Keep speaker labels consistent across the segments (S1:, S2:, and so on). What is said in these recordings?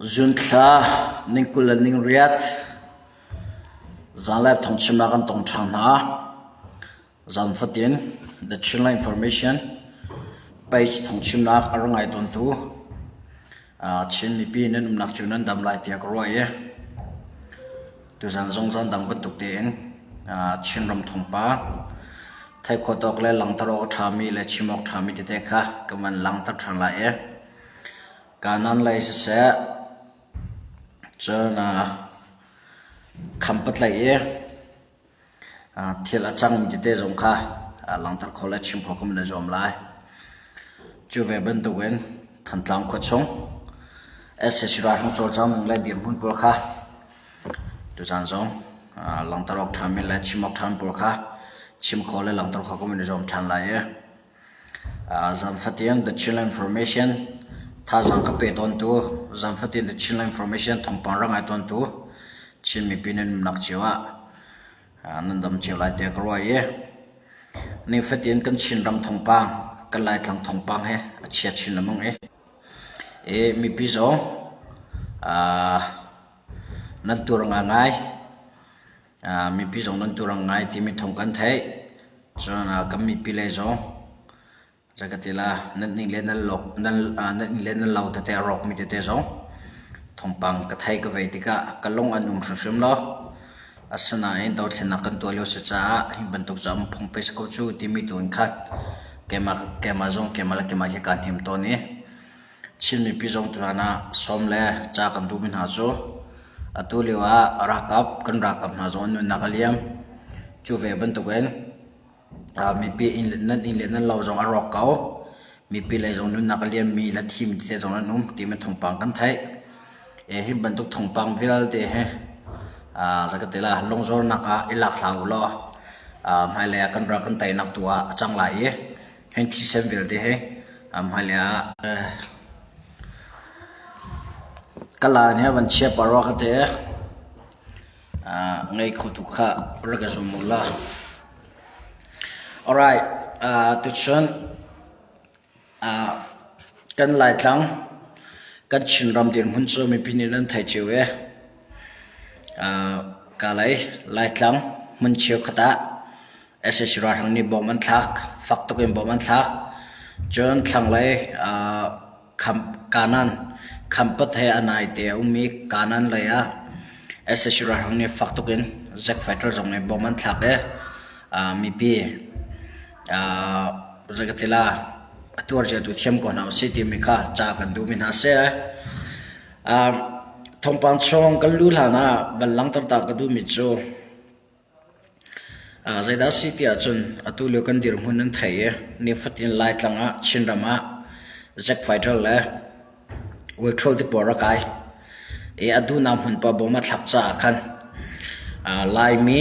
S1: Zunthla ning 20 le ning riat zanlei thawngchimnak kan tong ṭhan hna. Zan fatin The Chinland Information page thawngchimnak a ra ngai tawntu Chin mipi nan umnak cu nan dam lai tiah ka ruah i tuzan zong zan dang bantuk tein Chinram thawngpang theih khawh tawk le langhter awk a ṭhami le chim awk ṭhami tete kha ka van langhter ṭhan lai i Kanan lei siseh cun khampatlaih i thil a cangmi tete zong kha langhter khawh le chim khawh kan i zuam lai. Cu ve bantukin Thantlang khuachung sac ralhrang cawlcang ning le dirhmun pawl kha tuzaan zong langhter awk ṭhami le chim awk ṭhami pawl kha chim khawh le langhter khawh kan i zuam ṭhan lai i Zanfatin The Chinland Information thazaang ka pe tawntu, zanfatin The Chinland Information thawngpang rak ngai tawntu Chin mipi nan umnak cio ah nan dam cio lai tiah ka ruah i nifatin kan Chinram thawngpang, kan Laitlang thawngpang he a chia chin lengmang i i mipi zong nan tuar ngaingai. Mipi zong nan tuar ngai timi thawng kan theih. Cun kan mipi lei zong zei ka ti la nan inn le nan lok nan nan inn le nan lo tete a rawkmi tete zong thawngpang ka thei ka vei tikah ka lung an um hrimhrim lo. Asinain dothlennak kan tuah lio si caah hi bantuk cu um phung pei si ko cu timi tu in khan keimah keimah zong keimah le keimah hi kaa hnem tawn i Chin mipi zong tutan ah sawm le ca kan duhmi hna cu atu lio ah ralkap kan ralkap hna zong an nunnak a liam. Cu ve bantukin mipi inn nan inn le nan lo zong a rawk ko. Mipi lei zong nunnak a liammi le thimi tete zong an um timi thawngpang kan theih. Hi bantuk thawngpang vialte hi zakatila lungzornak ah i lak hlah u law hmailei ah kan ral kan teinak tu ah a cang lai i Hi thisen vialte hi hmailei ah ka laan hi a van chia pah rua ka ti. Ngei kho tu kha rak i zum u law. Alright, tuchun kan Laitlang kan Chinram dirhmun cu mipi nih nan thei cio i Kalay Laitlang hmun cheukhat ah sac ralhrang nih bom an thlak, fak tuk in bom an thlak. Cun thlanglei Kanan Khampat he a naite a ummi Kanan lei ah sac ralhrang nih fak tuk in jet fighter zong nih bom an thlak i mipi zei ka ti la a tuar cia tu thiam ko hna usih timi kha ca kan duhmi hna a si. Thawngpang chung kan luh hlan ah van langhter ta ka duhmi cu Zeidah a si ti ahcun atu lio kan dirhmun nan theih i nifatin Laitlang ah Chinram ah Zack Fighter le Uiṭhawl ti pawl rak kai i a duhnak hmun paoh bawm a thlak caah khan Laimi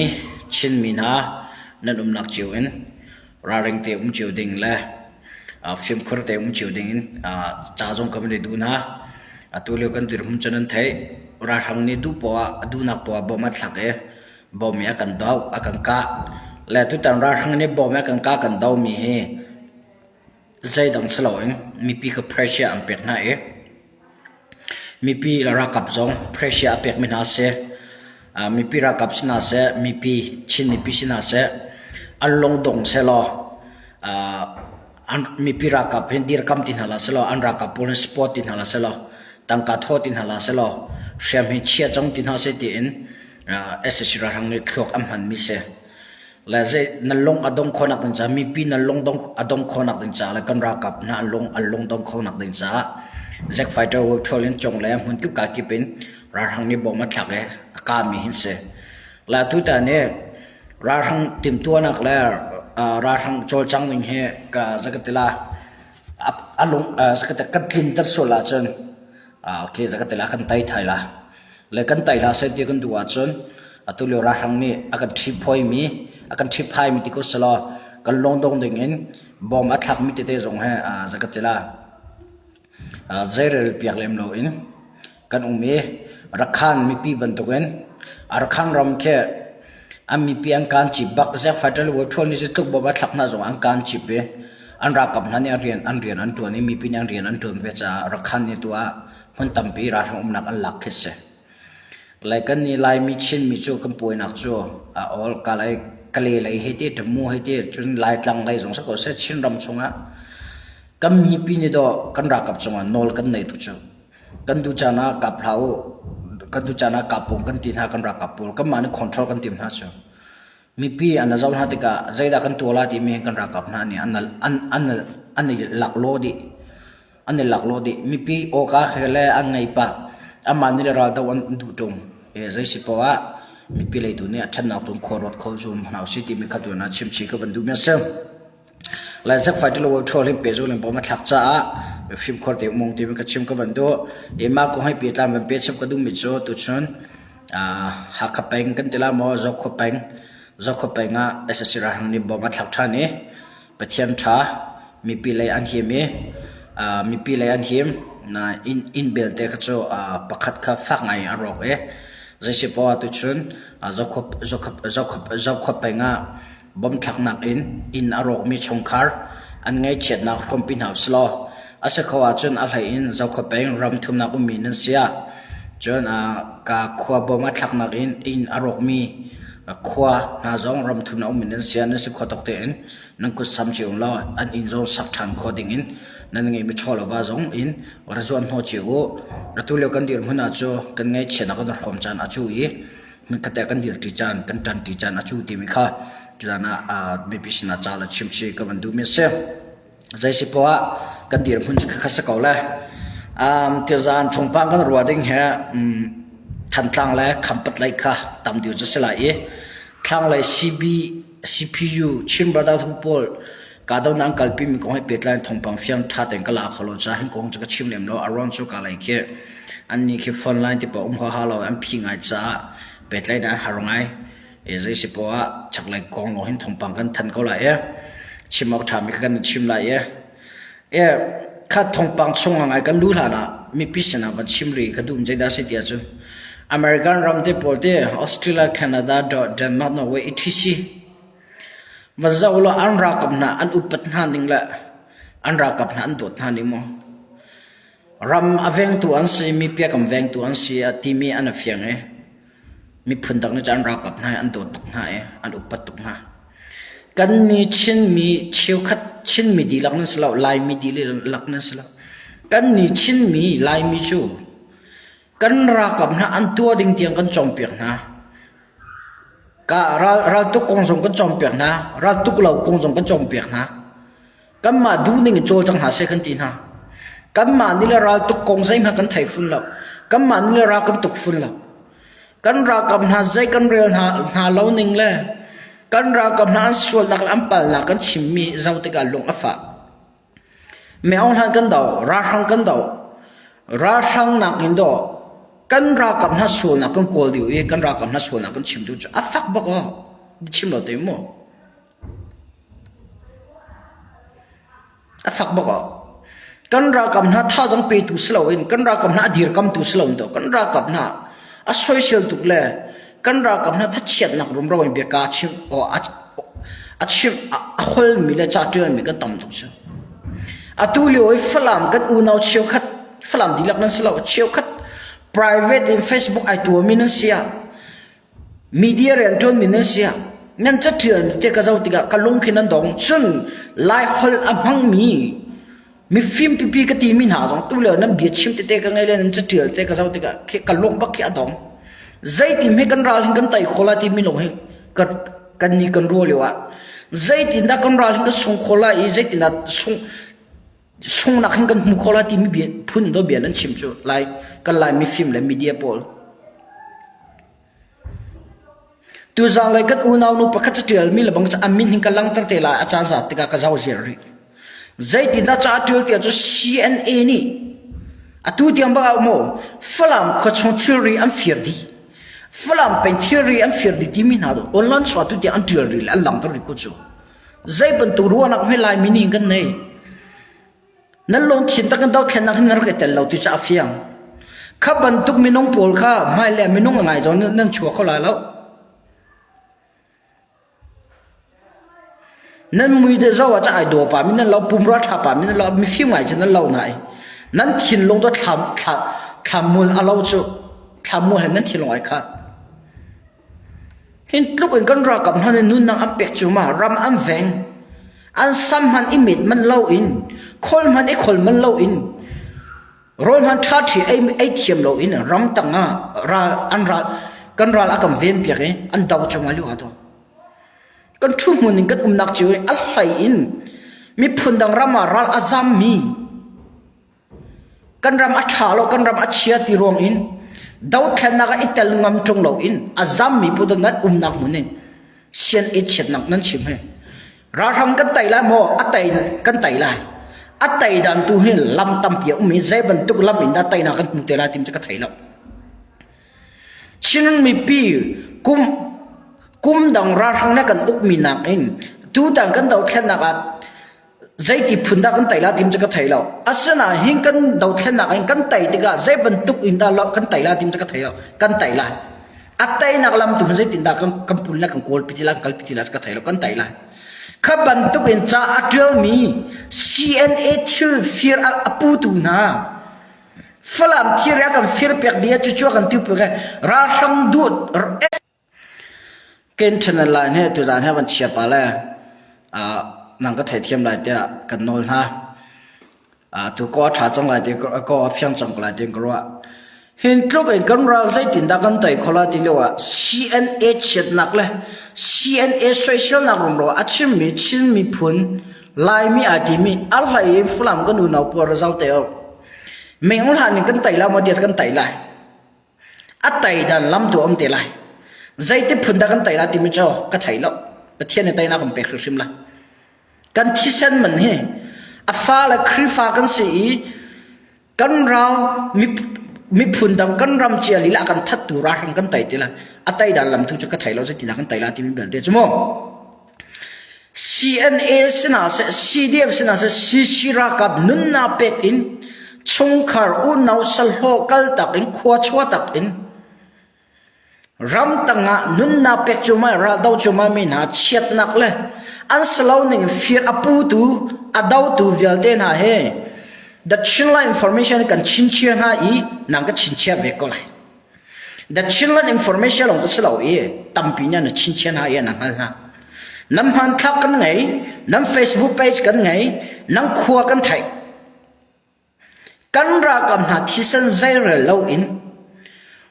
S1: Chinmi hna nan umnak cio in ralring te um cio ding le fimkhur te um cio ding in ca zong kan van i duh hna. Atu lio kan dirhmun cu nan theih. Ralhrang nih duh poah a duhnak poah bawm a thlak i bawm i a kan doh, a kan kah. Le tutan ralhrang nih bawm i a kan kah kan dohmi hi zeidang si loin mipi kha pressure an pek hna i Mipi le ralkap zong pressure a pekmi hna a si. Mipi ralkap si hna seh, mipi Chin mipi si hna seh, an lungdong sehlaw an mipi ralkap hin dirkam ti hna hlah sehlaw, an ralkap pawl hin support ti hna hlah sehlaw, tangka thaw ti hna hlah sehlaw, hriam hi chia cang ti hna seh tiin sac ralhrang nih thluak an hmanmi si. Le zei na lung a dong khawhnak ding caah mipi na lung dong a dong khawhnak ding caah le kan ralkap hna an lung an lung dong khawhnak ding caah Zack fighter wo ṭhawl in cung le hmun kip ka kip in ralhrang nih bom a thlak i a kami hin si. Le tutan hi ralhrang timhtuahnak le ralhrang cawlcang ning hi ka zakatila a lung zakata kan tlinter sual ahcun okay zakatila kan tai thai la. Le kan tai hlah seh ti kan duh ahcun atu lio ralhrang nih a kan ṭhiphoimi a kan ṭhiphaimi ti ko selaw kan lungdong ding in bom a thlakmi tete zong he zakatila zeirel piak lem loin kan um i Rakhan mipi bantukin Rakhan ram khi an mipi an kaan cip bak Zack Fighter le World ni tluk bom a thlak hna zong an kaan cip i. An ralkap hna nih an rian an rian an ṭuan i mipi nih an rian an ṭuan ve caah Rakhan nih tu ah hmun tampi ralhrang umnak an lak khi si. Lai kan nih Laimi Chinmi cu kan puainak cu a awl kalay Kale lei hei ti Tamu hei ti cun Laitlang lei zong si ko seh Chinram chungah kan mipi nih dawh kan ralkap cungah nawl kan nei tuk cu. Kan duh caan ah kap hlah u, kan duh caan ah kap pung kan ti hna kan ralkap pawl kanmah nih control kan tim hna cu. Mipi an zoh hna tikah zeidah kan tuah lai timi kan ralkap hna nih an an an an i laklawh dih. An i laklawh dih. Mipi awka he le an ngei pah. Amah nih le raldoh an duh ṭung. E, zei si poah ah mipi lei tu nih a ṭhatnak tu khua ruat kho zum hna usih timi kha tuan ah chimchih ka van duhmi a si. Lai zakfai ṭilo ṭhawl hin pehzul in bawm a thlak caah fimkhur te umung timi ka chim ka van duh. I mah kong hi pitlang van pe chap ka duhmi cu tuchun Hakha peng kan ti la maw Zokhua peng Zokhua peng ah SSC ralhrang nih bawm a thlak ṭhan i Pathian ṭha mipi lei an him i mipi lei an him na inn inn belte kha cu pakhat kha fak ngai in a rawk i zeisipoah ah tuchun Zokhua Zokhua Zokhua Zokhua peng ah Bomthlaknak in inn a rawkmi chungkhar an ngaihchiatnak hrawmpi hna usih law a si kho ahcun a hlei in Zokhua peng ram thumnak ummi nan si ah cun ka khua bom a thlaknak in inn a rawkmi khua hna zong ram thumnak ummi nan si ah nan si khawh tawk tein nan kut sam cio law an inn zong sak ṭhan khawh dingin nan ngeihmi chaw le va zong in ra zuan hnawh cio u. Atu lio kan dirhmun ah cu kan ngaihchiatnak kan hrawm caan a cu i hmunkhat ah kan dirṭi caan kan ṭanṭi caan a cu timi kha tuzan ah mipi sinah ca le chimchih ka van duhmi a si. Zei si poah kan dirhmun cu khakha si ko le um, tuzan thawngpang kan ruah ding hi um, Thantlang le Khampat lei kha tam deuh cu si lai i thlanglei CB CPU Chin Brotherhood pawl kahdohnak an kalpi mi kong he pehtlai in thawngpang fiang ṭha tein ka la kho lo caah hin kong cu ka chim lem lo. A ruang cu ka lei khi annih khi phone line ti paoh um huaha lo an phi ngai caah pehtlaih an har ngai. E zei si poah ah chaklei kong lawng hin thawngpang kan thanh ko lai i chim awk ṭhami kha kan chim lai i e kha thawngpang chung ngai kan lu hlan ah mipi sinah van chim ri ka duh zeidah si ti ahcun American ram te pawl te Australia, Canada, Denmark, Norway etc. Va zoh law an ralkap hna an upat hna ning le an ralkap hna an dawt hna ning maw? Ram a vengtu an si, mi piakam vengtu an si a timi an a fiang i miphun dang nih cun an ralkap hna hi an dawt tuk hna i an upat tuk hna. Kan nih Chinmi cheukhat Chinmi dihlak nan si lo, Laimi dihlak nan si lo. Kan nih Chinmi Laimi cu kan ralkap hna an tuah ding tiang kan cawnpiak hna. Ka ral raltuk kong zong kan cawnpiak hna, raltuk lo kong zong kan cawnpiak hna. Kanmah duhning in cawlcang hna seh kan ti hna. Kanmah nih le raltuk kong zeihmanh kan thei fun lo. Kanmah nih le ral kan tuk fun lo. Kan ralkap hna zei kan rel hna, hna lo ning le kan ralkap hna an sualnak le an palnak kan chimmi zoh tikah lung a fah. Meo hlan kan do, ralhrang kan do. Ralhrang nak in do kan ralkap hna sualnak kan kawl dih i kan ralkap hna sualnak kan chim duh cu a fak bak aw. Chim lo te mu. A fak bak aw. Kan ralkap hna thazaang petu si loin kan ralkap hna a dirkamtu si loin do kan ralkap hna a soisel tuk le kan ralkap hna thachiatnak rumro in biaka chim aw a chim a holmi le ca ṭialmi kan tam tuk cu. Atu lio i Falam kan unau cheukhat Falam dihlak nan si lo cheukhat private in Facebook ai tuami nan si ah media rian ṭuanmi nan si ah nan caṭial te ka zoh tikah ka lung khi nan dong cun Lai holh a hmangmi mifim pipi ka timi hna zong tu lio nan bia chim tete ka ngei le nan caṭial te ka zoh tikah khi ka lung bak khi a dong zeitin he kan ral hin kan tai kho lai timi lung hi ka kan ni kan ruah lio ah zeitindah kan ral hin kan sung kho lai i zeitindah sung sungnak hin kan hmu kho lai timi bia phun do bia nan chim cu lai kan lai mifim le media pawl Tuzang lei kan unau nu pakhat ca ṭialmi le bang a min hin ka langhter te lai a caan zat tikah ka zoh ziar rih. Zeitindah ca a ṭial tiah cu CNA nih atu tiang bak ah maw Falam khuachung thilri an fir dih. Falam peng thilri an fir dih timi hna online chuah tu tiang an ṭial rih le an langhter rih ko cu. Zei bantuk ruahnak hme Laimi nih kan nei. Nan lungthin tak in dothlennak hin nan rak i tel lo ti cu a fiang. Kha bantuk minung pawl kha hmailei minung a ngai zong nan chuak kho lai lo. Nan mui de zo ah ca ai daw pa mi nan lo pumrua ṭha pa mi nan lo mifim ngai cu nan lo nai. Nan thinlung to thlam thla thlammual a lo cu thlammual he nan thinlung ai khat. Hin tluk in kan ralkap hna nih nunnak an pek cu ma ram an veng. An sam hman i met man lo in khol hman i khol man lo in rawl hman ṭha ṭhi ei ei thiam lo in ram tang ah ral an ral kan ral a kan ven piak i an do cu ma lu do. Kan ṭhu hmun in kan umnak cio i a hlei in miphun dang ram ah ral a zammi kan ram a ṭha lo kan ram a chia ti ruang in dothlennak ah i tel ngam ṭung lo in a zammi pu nan umnak hmun in sian i chiatnak nan chim hi ralhrang kan tei lai maw a tei kan tei lai a tei dan tu hi lam tampi a um i zei bantuk lam in dah teinak kan hmu te lai tim cu ka thei lo Chin mipi kum kum dang ralhrang le kan ukmi nakin tutan kan dothlennak ah zeiti phun dah kan tei la tim cu ka thei lo. Asinain hin kan dothlennak in kan tei tikah zei bantuk in dah kan tei la tim cu ka thei lo. Kan tei lai. A teinak lam tu zeitin dah kan kan pul le kan kawl pi ti la kan kalpi ti la cu ka thei lo. Kan tei lai. Kha bantuk in ca a ṭialmi CNA thil fir a putu hna Falam thir a kan fir pek dih cucu a kan tu pek ralhrang duh Ken channel line he tuzan he van chia pa le nang ka theithiam lai tiah kan nawl hna. Tu ko a ṭha cang lai ti ko a fiang cang ko lai ti ka ruah. Hin tluk in kan ral zeitin dah kan tei kho la ti lio ah CNA chiatnak le CNA soiselnak rumro a chimmi Chin miphun Laimi aa timi a hlei in Falam kan unau pawl ra zau te u. Meng hlan in kan tei la maw tiah kan tei lai. A tei dan lam tu um te lai. Zeiti phun dah kan tei la timi cu ka thei lo. Pathian nih teinak kan pek hrimhrim lai. Kan thisen man hi a fa le Khrihfa kan si i kan ral miphun dang kan ram cia lila kan thattu ralhrang kan tei ti lai. A tei dan lam tu cu ka thei lo zeitindah kan tei la timi belte cu mu. CNA sinah seh, CDF sinah seh, CC ralkap nunnak pek in chungkhar unau salhlawh kaltak in khua chuahtak in ramtang ah nunnak pek cumai raldo cumai mi hna chiatnak le an salo ning fir a putu a dotu vialte hna he The Chinland Information kan chinchia hna i nang ka chinchia ve ko lai. The Chinland Information lawng ka si lo i tampi nih na chinchin hna i na hngal hna. Nan hmanthlak kan ngei, nan Facebook page kan ngei, nan khua kan theih. Kan ralkap hna thisen zeirel lo in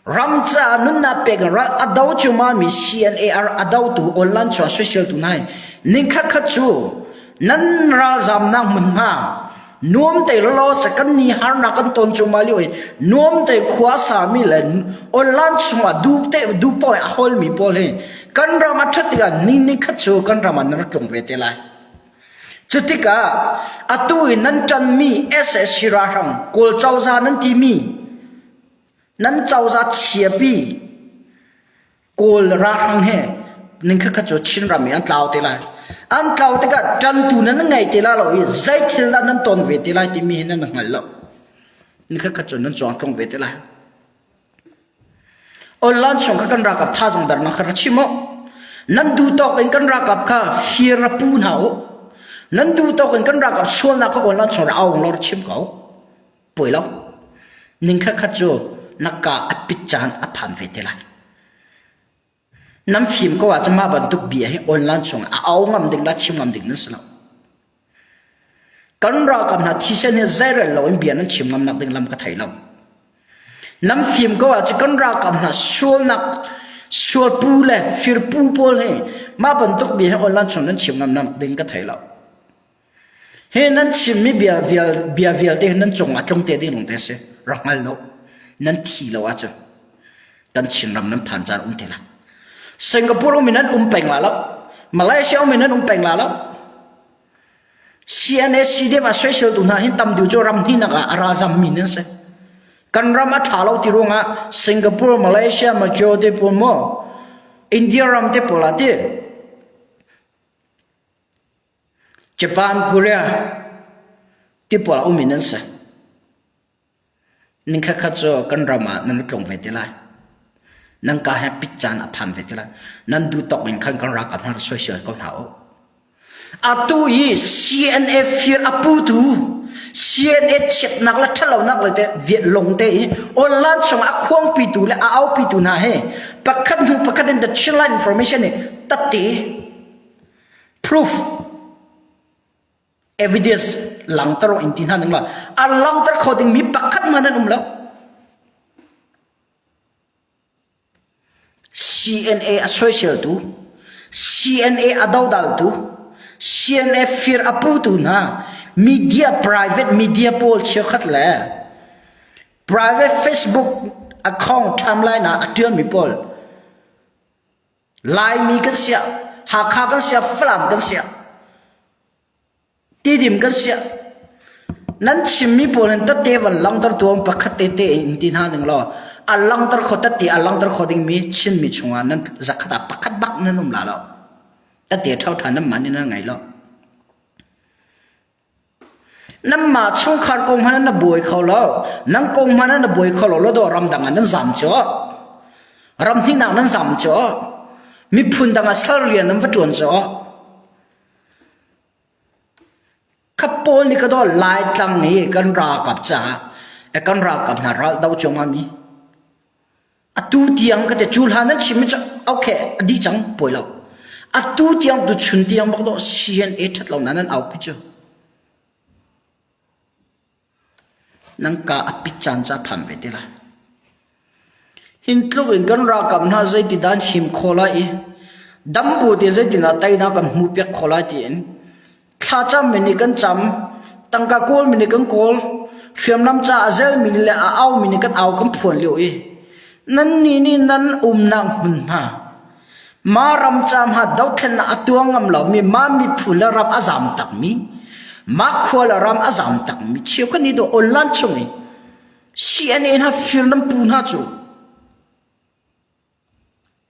S1: ram caah nunnak pek ral a do cuma mi CNAR a dotu online chuah soisel tu hna ning khat khat cu nan ralzamnak hmunhma nuam te lawlaw se kan ni harnak kan ton cu ma lio i nuam te khua sami le online chungah du te du pawi a hol mi pawl hi kan ram a ṭhat tikah ni ni khat cu kan ram ah nan tlung ve te lai cu tikah atu i nan ṭanmi SSC ralhrang Kawl cozah nan timi nan cozah chiapi Kawl ralhrang he ning kha cu Chinram i an tlau te lai. An tlau tikah ṭantu nan ngei te lai lo i zei thil dah nan ton ve te lai timi hi nan hngal lo. Ni kha cu nan cuang tlung ve te lai. Online chung kha kan ralkap thazang darnak kha ra chim u. Nan duh tawk in kan ralkap kha fir ra pu hna u. Nan duh tawk in kan ralkap sualnak kha online chung ra aung law ra chim ko. Poi lo. Ning khat cu na ka a pit caan a phan ve te lai. Nan fim ko ahcun mah bantuk bia hi online chung a au ngam ding la chim ngam ding nan si lo. Kan ralkap hna thisen hi zeirel lo in bia nan chim ngam nak ding lam ka thei lo. Nan fim ko ahcun kan ralkap hna sualnak sualpu le firpu pawl hi mah bantuk bia hi online chung nan chim ngam nak ding ka thei lo. Hi nan chimmi bia vial bia vialte hi nan cungah tlung te ding lawng te a si. Rak hngal lo. Nan thi lo ahcun kan Chinram nan phan caan um te lai. Singapore um in nan um peng la lo. Malaysia um in nan um peng la lo. CNA CDF a soisel tu hna hin tam deuh cu ram hnih ah a ralzam mi nan si. Kan ram a ṭha lo ti ruangah Singapore, Malaysia, Majo te pawl maw India ram te pawl ah ti Japan, Korea ti pawl a ummi nan si. Ning khatkhat cu kan ram ah nan tlung ve te lai. Nan ka he pit caan a phan ve te lai. Nan duh tawk in khan kan ralkap hna soisel ko hna u. Atu i CNA fir a putu CNA chiatnak le ṭhatlonak le te viet long te i online chungah a khuangpitu le a aupitu hna he pakhat hnu pakhat in the Chinland Information nih tatte proof evidence langter in ti hna ning la a langter kho ding mi pakhat hmanh an um lo. CNA a soiseltu, CNA a dodaltu, CNA fir a putu hna media private media pawl cheukhat le private Facebook account timeline ah a ṭialmi pawl Laimi kan siah, Hakha kan siah, Falam kan siah Tidim kan siah. Nan chimmi pawl hin tette van langhter tuam pakhat tete in ti hna ning law a langhter kho tette a langhter kho dingmi Chinmi chungah nan zakhat ah pakhat bak nan um la lo. Tette ṭhau ṭha nan mah nih nan ngei lo. Nanmah chungkhar kong hmanh na buai kho lo. Nang kong hmanh na buai kho lo lo do ramdang ah nan zam cu. Ram hnihnak nan zam cu. Miphun dang ah sal rian nan va ṭuan cu. Kha pawl nih ka daw Laitlang i kan ralkap caah kan ralkap hna ral do cuahmah mi atu tiang ka ti cu hlan nan chim mi cu okay a dih cang pawi lo atu tiang tuchun tiang bak dawh CNA ṭhat lo na nan aupi cu Nan ka a pit caan ca phan ve te lai. Hin tluk in kan ralkap hna zeiti dan him kho lai i dam bu tein zeitindah teinak kan hmuh piak kho lai tiin thlacam mi nih kan cam, tangka kawl mi nih kan kawl, hriamnam ca a zel mi le a au mi nih kan au kan phuan lio i nannih nih nan umnak hmunhma Mah ram ca hma dothlennak a tuah ngam lomi mah miphun le ram a zam takmi mah khua le ram a zam takmi cheukhat nih dawh online chung i CNA hna fir nan pu hna cu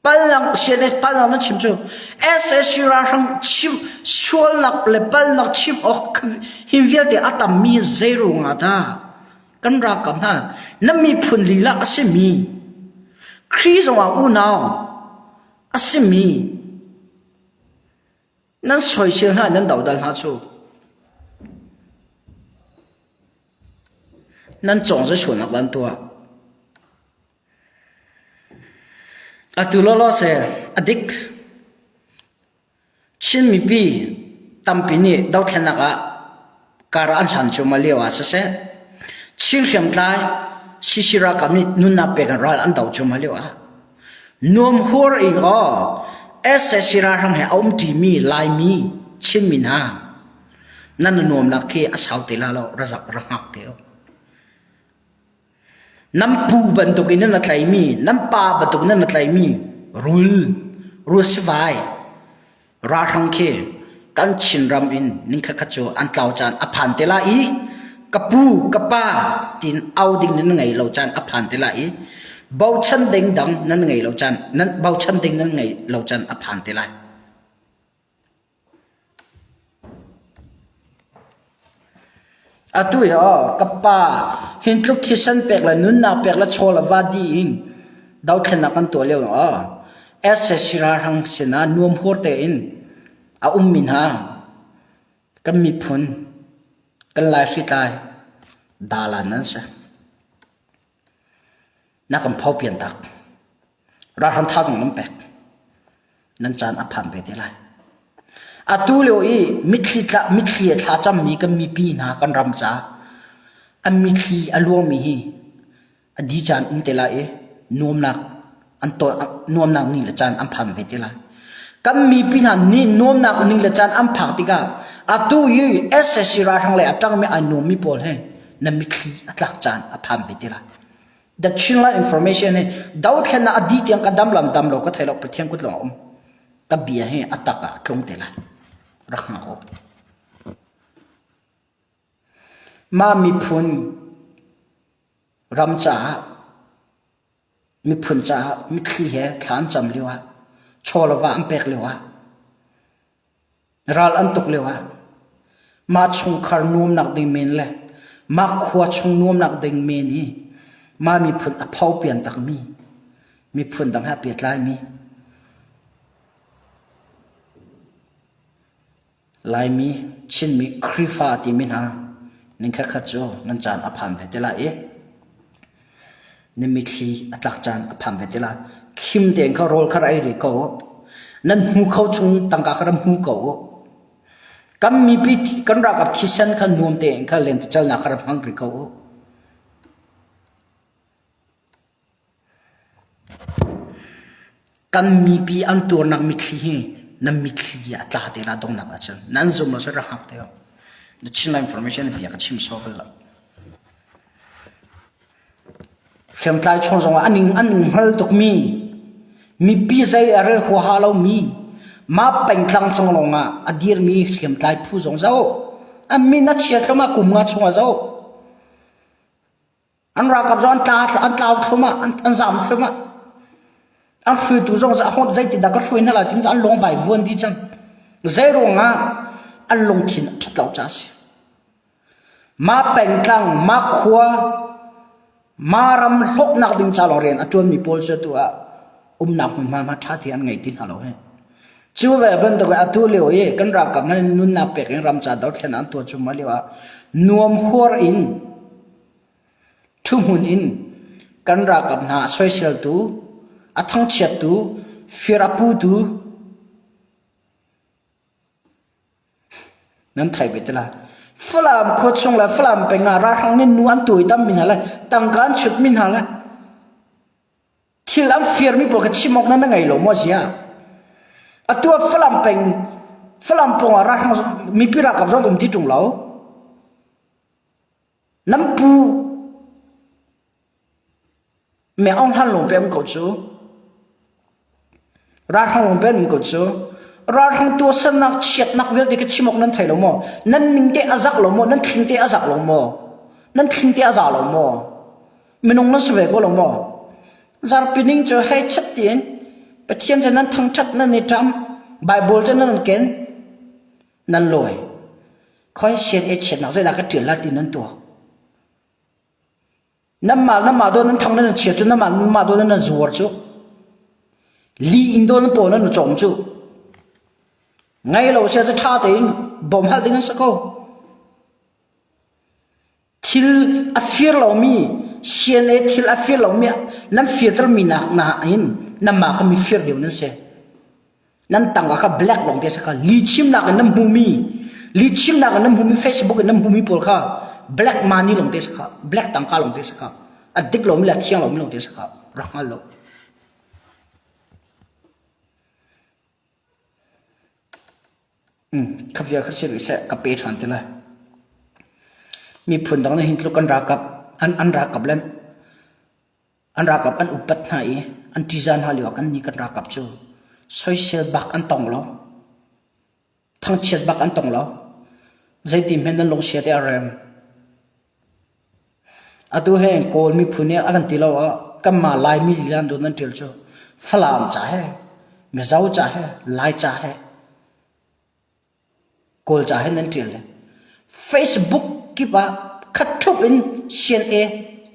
S1: pallang CNA pallang nan chim cu SSC ralhrang chim sualnak le palnak chim awk hin vialte a tammi zei ruangah dah kan ralkap hna na miphun lila a simi Khrih zongah unau a simi nan soisel hna nan dodal hna cu nan cawng zei sualnak dah an tuah atu lawlaw se a dik Chin mipi tampi nih dothlennak ah kar an hlan cuahmah lio ah siseh, Chin hriamtlai CC ralkap nih nunnak pek in ral an do cuahmah lio ah nuamhur in aw sac ralhrang he a umṭimi Laimi Chinmi hna nan nuamnak khi a sau te la lo ra zak ra hngak te u. Nan pu bantukin nan a tlaimi, nan pa bantukin nan a tlaimi rul, rul sivai, ralhrang khi kan Chinram in ningkhatkhat cu an tlau caan a phan te lai i ka pu, ka pa tiin au ding nan ngei lo caan a phan te lai i bochan ding dang nan ngei lo caan, nan bochan ding nan ngei lo caan a phan te lai. Atu hi aw ka pa hin tluk thisen pek le nunnak pek le chaw le va dih in dothlennak kan tuah lio aw sac ralhrang sinah nuam hur tein a ummi hna kan miphun kan laihritlai dalan nan si. Na kan phopian tak. Ralhrang thazaang nan pek. Nan caan a phan ve te lai. Atu lio i mitthli tla mitthli a thla cammi kan mipi hna kan ram ca an mitthli a luangmi hi a di caan um te lai i nuamnak an to nuamnak ni le caan an phan ve te lai. Kan mipi hna ni nuamnak ni le caan an phak tikah atu i SSC ralhrang lei a ṭangmi ai nuammi pawl he na mitthli a tlak caan a phan ve te lai. The Chinland Information hi dothlennak a dih tiang ka dam lam dam lo ka thei lo Pathian kut lawng a um. Ka bia hi a tak ah a tlung te lai. Rak hngak u. Mah miphun ram caah miphun caah mitthli he thla an cam lio ah chaw le va an pek lio ah Ral an tuk lioah mah chungkhar nuamnak ding men le mah khua chung nuamnak ding men hi mah miphun a phopian takmi miphun dang he a pehtlaimi. Laimi, Chinmi, Khrihfa timi hna ningkhatkhat cu nan caan a phan ve te lai i na mitthli a tlak caan a phan ve te lai. Khim tein kha rawl kha ra ei rih ko u. Nan hmu kho chung tangka kha ra hmu ko u. Kan mipi kan ralkap thisen kha nuam tein kha lentecelnak kha ra hmang rih ko u. Kan mipi an tuarnak mitthli hi nan mitthli a tla te la donghnak ahcun nan zum lo seh rak hngak te u. The Chinland Information bia ka chim sawh bal lo. Hriamtlai chung zongah an an hngal tukmi mipi zei a rel huaha lomi mah pengtlang cung lawngah a dirmi hriamtlai phu zong zoh an min a chia thluahmah kum nga chungah zoh An ralkap zong an tla an tlau thluahmah, an, an zam thluahmah. An hruaitu zong hot zeitindah ka hruai hna lai timi an lung vai vuan dih cang. Zei ruangah an lungthin a ṭhat lo caah a si. Mah pengtlang, mah khua, mah ram hlawknak ding ca lawng rian a ṭuanmi pawl cu atu ah umnak hmunhma hma ṭha te an ngei ti hna lo hi. Cu ve bantuk in atu lio i kan ralkap hna nunnak pek in ram ca dothlen an tuah cuahmah lio ah nuam huar in Ṭhuhmun in kan ralkap hna a soiseltu, a thangchiattu, fir a putu nan thei ve te lai. Falam khua chung le Falam peng ah ralhrang nih nu an tuaitam mi hna le tangka an chut mi hna le thil an firmi pawl kha chim awk nan ngei lo maw ziah? Atu ah Falam peng Falam pawng ah ralhrang mipi ralkap zong an um ti ṭung lo. Nan pu me Aung Hlan lawng pe um ko cu. Ralhrang lawng pe um ko cu. Ralhrang tuahsernak chiatnak vialte ka chim awk nan thei lo maw? Nan ning te a zak lo maw? Nan thling te a zak lo maw? Nan thling te a za lo maw? Minung nan si ve ko lo maw? Zarpi ning cu hei chat tiin Pathian cu nan thangṭhat nan i ṭam Bible cu nan ken nan lawi. Khoi sian e chiatnak zeidah ka ṭial lai ti nan tuak. Nanmah nanmah dawn nan thang nan chia cu nanmah nanmah dawn nan zuar cu. Li in dawn nan paw nan cawm cu. Ngai lo sia cu ṭha tein bawm hal ding an si ko. Thil a fir lomi sian e thil a fir lomi nan firtermi nak na in nanmah kha mi fir deuh nan si. Nan tangka kha black lawng te a si kha. Lihchimnak in nan hmumi lihchimnak in nan hmumi Facebook in nan hmumi pawl kha black money lawng te a si kha. Black tangka lawng te a si kha. A dik lomi le a thiang lomi lawng te a si kha. Rak hngal lo. Kha vial kha si rih seh ka pe ṭhan ti lai. Miphun dang nih hin tluk an ralkap an an ralkap le An ralkap an upat hna i an ṭihzah hna lioah kannih kan ralkap cu soisel bak an tong lo. Thangchiat bak an tong lo. Zeiti hmanh nan lungsia te a rem. Atu he Kawl miphun i a kan ti lo ah kanmah Laimi lila an dun an ṭial cu Falam ca he, Mizo ca he, Lai ca he Kawlca he nan ṭial le Facebook kip ah khat ṭhup in CNA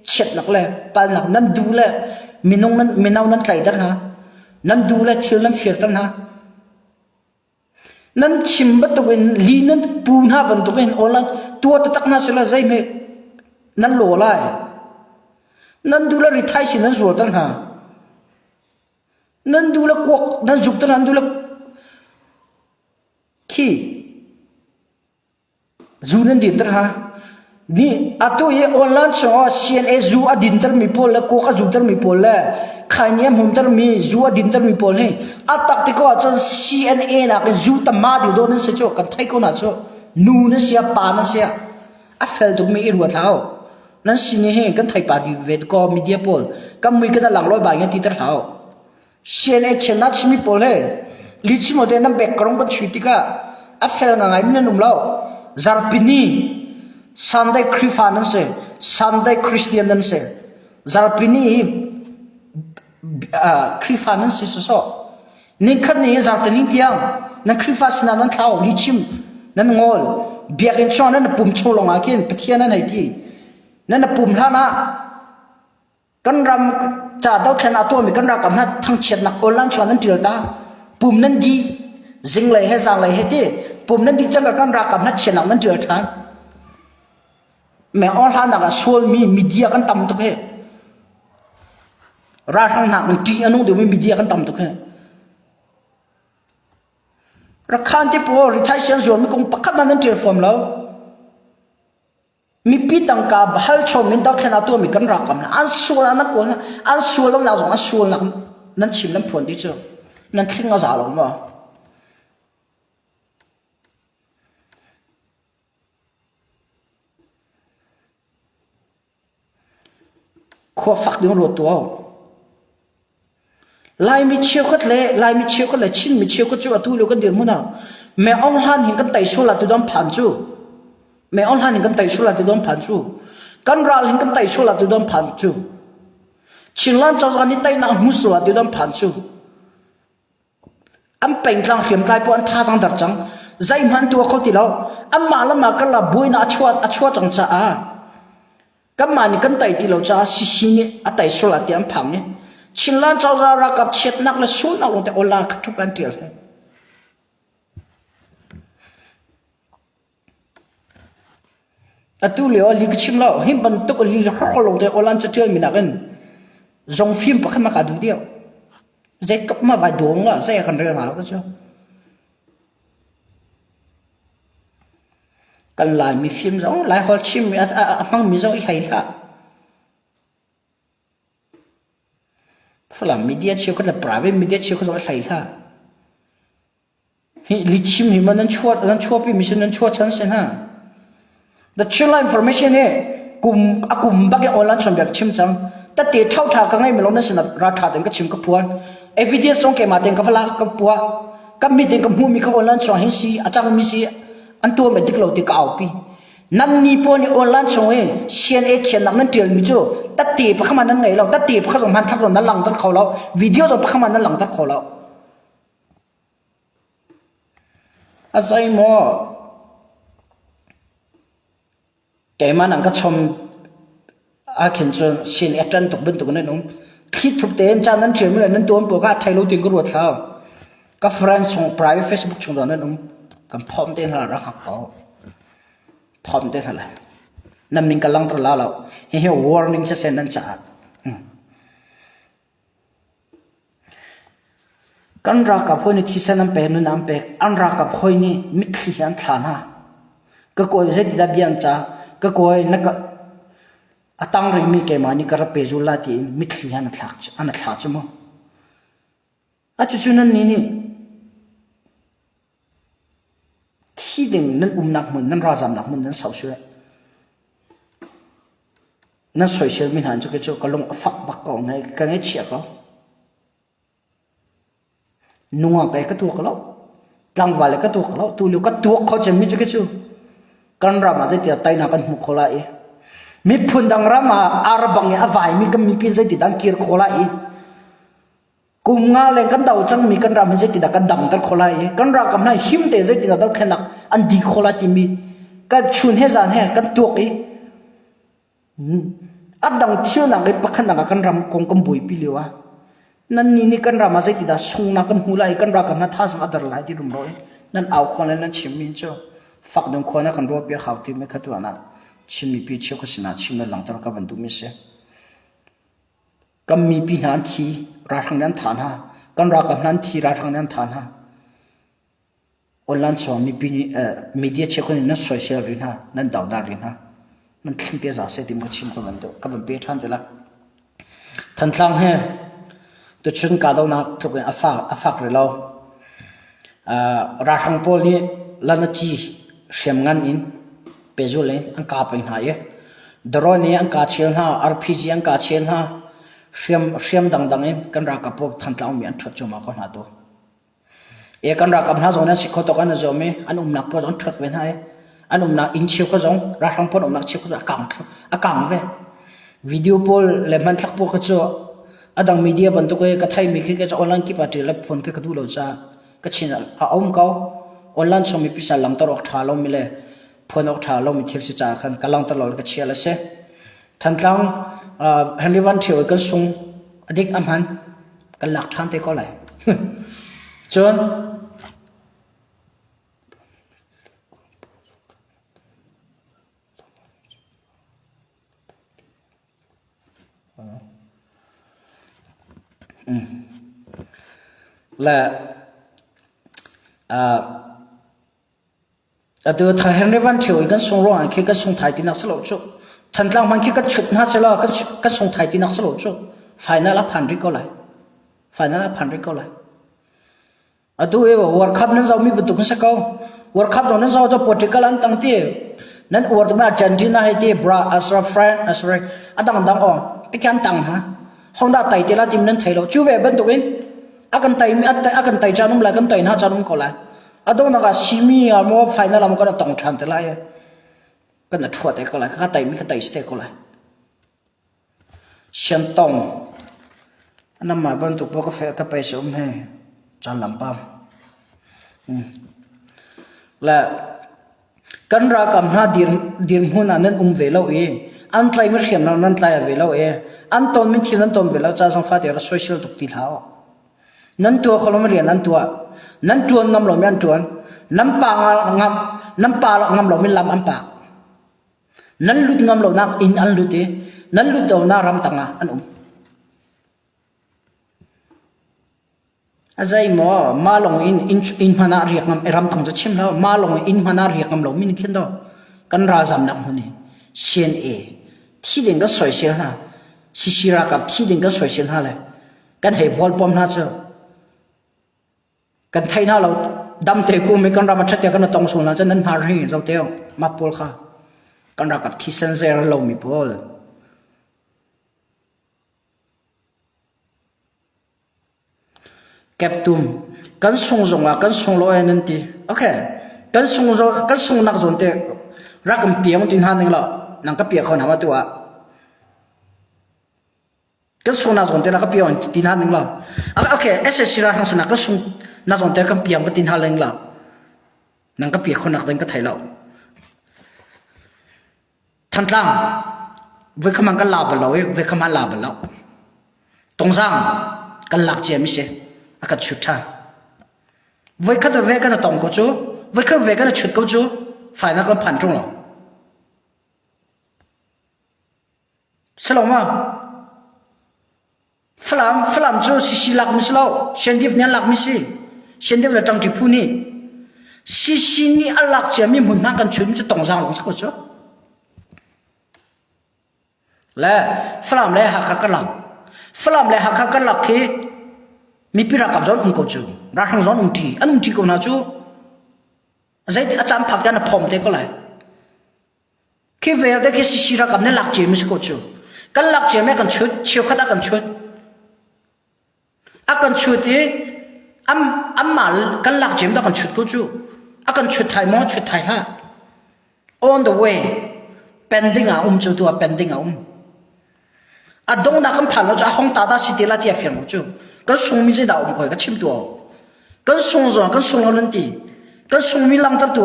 S1: chiatnak le palnak nan duh le minung nan mino nan tlaihter hna. Nan duh le thil nan firter hna. Nan chim bantukin li nan pu hna bantukin online tua taktak hna sila zeihme nan law lai. Nan duh le rithai sin nan zuarter hna. Nan duh le kuak nan zukter hna, nan duh le Khi zu nan dinter ha. Ni atu i online chungah CNA zu a dinter mi pawl le kuak a zuter mi pawl le khaini a hmumter mi zu a dinter mi pawl hi a tak ti ko ahcun CNA nak in zu tamma deuh dawn nan si cu kan thei ko na cu nu na sia pa na sia a fel tuk mi i ruat hau nan sin hi kan thei pa di ve ko media pawl kan mui kan lang loi bai ngan ti ter hau CNA chiannak chimmi pawl he lihchim te nan background kan chui tikah a fel ngangai mi nan um lo. Zarhpini Sunday Khrihfa nan si, Sunday Christian nan si. Zarhpini hi Khrihfa nan si sawsawh. Nikhat ni zarhtining tiang nan Khrihfa sinah nan thlau lihchim nan ngawl biakinn chungah nan pum chung lawngah khin Pathian nan hei ti. Nan pum hlan ah Kan ram ca dothlen a tuahmi kan ralkap hna thangchiatnak online chuan nan ṭial ta. Pum nan dih. Zinglei he zanglei he ti pum nan dih cang ka kan ralkap hna chianak nan ṭial ṭhan. Meng Aung Hlaing nak ah sualmi media kan tam tuk hi. Ralhrang hna kan ṭih a nung deuhmi media kan tam tuk hi. Rakhan te pawl rithai sian zuarmi kong pakhat hmanh nan ṭial fawn lo. Mipi tangka hal chom in dothlen a tuahmi kan ralkap hna an sual ah nan kawl hna an sual lonak zong an sualnak nan chim nan phuan dih cu nan thling a za lo maw? Khua fak ding ruat tuah u. Laimi cheukhat le Laimi cheukhat le Chinmi cheukhat cu atu lio kan dirhmun ah Me Aung Hlan hin kan tei sual ah tudon phan cu. Me Aung Hlan hin kan tei sual ah tudon phan cu. Kan ral hin kan tei sual ah tudon phan cu. Chinland cozah nih teinak hmu sual ah tudon phan cu. An pengtlang hriamtlai pawl an thazaang dar cang. Zeihmanh tuah kho ti lo. Anmah le mah karlak buainak a chuah a chuah cang caah kanmah nih kan tei ti lo caah CC nih a tei sual ah tiah an phang i Chinland cozah ralkap chiatnak le sulnak lawng te ola kha ṭhup an ṭial hi. Atu lio li ka chim lo hi bantuk li lawng te ola an caṭial mi nakin zong fim pakhat ma ka duh deuh. Zeitluk ma vai dawng la zei kan rel hna lo ka cu. Kan Laimi fim zong Laiholh chimmi a hmangmi zong i hlei hlah. Falam media cheukhat le private media cheukhat zong i hlei hlah. Hi lichim hi ma nan chuah nan chuahpi mi sin nan chuah chan si hna. The Chinland Information hi kum a kum bak in online chon biak chim cang. Tate thau tha ka ngai mi lo na sin ra tha ten ka chim ka phuan. Evidence zong keimah ten ka vala ka pua. Ka mit in ka hmuh mi kha online chuang hin si a cang mi si an tuah me dik lo ti ka aupi. Nan ni pawl nih online chung i CNA thiannak nan tial mi cu tate pakhat man nan ngei lo. Tate pakhat zong hmanthlak zong nan langter kho lo. Video zong pakhat man nan langter kho lo. A zei maw keimah nang ka chom ahkhin cun sin i a ṭan tuk bantuk in an um. Thli thup tein ca nan ṭialmi le nan tuan pawl kha a thei lo tiin ka ruat hlah. Ka friend chung private Facebook chung zong nan um. Kan phomh te hna rak hngak ko. Phomh te hna lai. Nan min ka langter la lo. Hihi warning siseh nan caah. Kan ralkap hawi nih thisen an pek, nun an pek. An ralkap hawi nih mitthli he an thla hna. Ka kawi zeitidah bia an cah? Ka kawi na ka a tang rihmi keimah nih ka rak pe zul lai tiin mitthli he an thlak an thla cu mu. A cucu nan nih nih thi ding nan umnak hmun nan ralzamnak hmun nan sau sual. Nan soiselmi hna cu cu ka lung a fak bak ko ngai ka ngaihchia ko. Nungak e ka tuak lo. Tlangval e ka tuak lo. Tu lio ka tuak kho cemmi cu cu kan ram ah zeitiah teinak kan hmu kho lai i miphun dang ram ah arbang i a vaimi kan mipi zeitidah an kir kho lai i Kum nga leng kan do cangmi kan ram hi zeitindah kan damter khawh lai i kan ralkap hna him tein zeitindah dothlennak an di khawh lai timi kan chun he zan he kan tuak i a dang thilnak in pakhatnak ah kan ram kong kan buaipi lio ah nan nih nih kan ram ah zeitindah sungnak kan hmu lai i kan ralkap hna thazaang a der lai ti rumro i nan au khuan le nan chimmi cu fak ding khuan ah kan ruahpi a hau timi kha tuah ah Chin mipi cheukhat sinah chim le langhter ka van duhmi si. Kan mipi hna an thi, ralhrang nih an thah hna. Kan ralkap hna an thi, ralhrang nih an thah hna. Online chung mipi nih media cheukhat nih nan soisel rih hna, nan dodal rih hna. Nan thling te za seh ti ka chim ka van duh, ka van pe ṭhan te la. Thantlang he tuchun kahdohnak tluk in a fak a fak rih lo. Ralhrang pawl nih lanaci hriamngan in pehzulh in an kah peng hna i drone in an kah chel hna, RPG an kah chel hna, hriam hriam dangdang in kan ralkap pawl Thantlang ummi an ṭhuat cuahmah ko hna tu. E kan ralkap hna zong nan si kho tawk an i zuam i an umnak pawl zong an ṭhuat ve hna i an umnak inn cheu kha zong ralhrang pawl umnak cheu kha zong a kang a kang ve. Video pawl le hmanthlak pawl kha cu a dang media bantuk i ka theimi khi ka online kip ah ṭial le phone khi ka duh lo caah ka chin a um ko. Online chung mipi sa langter awk ṭha lomi le phuan awk ṭha lomi thil si caah khan ka langter lo le ka chial a si. Thantlang Henry Van Ṭhio kan sung a dik a hman kan lak ṭhan te ko lai. Cun. Le uh, atu tha Henry Van Thio i kan sung ruangah khi kan sung thai tinak si lo cu. Thantlang hmanh khi kan chut hna selaw kan kan sung thai tinak si lo cu. Final a phan rih ko lai. Final a phan rih ko lai. Atu i World Cup nan zohmi bantuk an si ko. World Cup zong nan zoh cu Portugal an tang ti. Nan uar tu Argentina hei ti, Bra, Asra, France, Asra, a dangdang aw. Tikhi an tang hna. Honda tai te la tim nan thei lo. Cu ve bantuk in a kan tai mi a kan tai caan um lai, kan tai hna caan um ko lai. A donghnak ah simi ah maw final ah maw kan tong ṭhan te lai. Kan a ṭhua te ko lai. Ka tai mi ka tai si te ko lai. Siantong Anamah bantuk paoh ka feh ka pei um hi caan lampam. Le kan ralkap hna dir dirhmun ah nan um ve lo i an tlaimi hriamnam nan tlai ve lo i an tonmi thil nan ton ve lo ca zong fate ra soisel tuk ti hlah u. Nan tuah kho lomi rian an tuah. Nan ṭuan ngam lomi an ṭuan. Nan pa ngam nan pa ngam lomi lam an pak. Nan lut ngam lonak inn an lut i nan lut lonak ram tangah an um. A zei maw mah lawng in inn hmanh ah riak ngam ram tang cu chim lo mah lawng inn hmanh ah riak ngam lo min khin do kan ralzamnak hmun hi CNA thi ding kan soisel hna CC ralkap thi ding kan soisel hna le kan hei volpom hna cu Kan thei hna lo dam te kum i kan ram a ṭhat tiah kan i tong sual hna cun nan hnar hi zo te mah pawl kha kan ralkap thisen zer lomi pawl. Keptum kan sung zongah kan sung lo e nan ti. Okay. Kan sung zo kan sung nak zawn te rak kan piang ti hna ning lo nang ka pia kho hna ma tu ah. Kan sung na zawn te la ka piang ti hna ning lo. Okay, SSC ra hang sana ka sung na zawn te kan piang ka ti hna leng lo. Nang ka pia khonak ding ka thei lo. Thantlang voi khaman kan la bal lo i voi khaman la bal lo. Tongzang kan lak cia mi si a kan chut than. Voi khat ve kan tong ko cu voi khat ve kan chut ko cu final kan phan tung lo. Silo ma? Falam, Falam cu CC lak mi si lo. Shendif nih an lak mi si. Shendif le ṭangṭi phu nih. CC nih a lak cia mi hmun hna kan chun cu tongzang lawng si ko cu. Le Falam le Hakha kan lak. Falam le Hakha kan lak khi mipi ralkap zon um ko cu. Ralhrang zon um ṭi. An um ṭi ko hna cu. Zeiti a caan phak te an phom te ko lai. Khi vialte khi CC ralkap nih lak cia mi si ko cu. Kan lak cia mi kan chut, cheukhat ah kan chut. A kan chut i am amah kan lak cia mi kan chut ko cu. A kan chut thai maw chut thai hlah. On the way pending ah um cu tu ah pending ah um. A donghnak kan phan lo cu a hong ta ta si te la ti a fiang lo cu. Kan sungmi zeidah um koi ka chim tu Kan sung zong kan sung lo nan ti. Kan sungmi langhter tu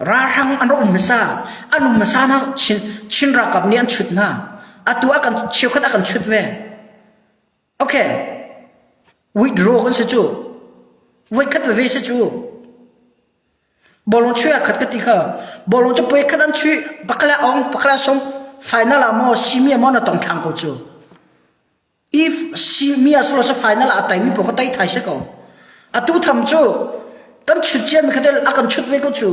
S1: Ralhrang an rak um hmasa. An um hmasa hna Chin, Chin ralkap nih an chut hna. Atu a kan cheukhat a kan chut ve. Okay. Withdraw kan si cu. Voikhat veve si cu. Bawlung chuih ah khat ka ti kha. Bawlung cu pui khat an chuih. Pakhat le ong, pakhat le sung. Final ah maw, simi ah maw na tong ṭhang ko cu. If si mi a silo sa final ah a tai mi paoh kha tai thai si ko. Atu tham cu kan chut cia mi kha a kan chut ve ko cu.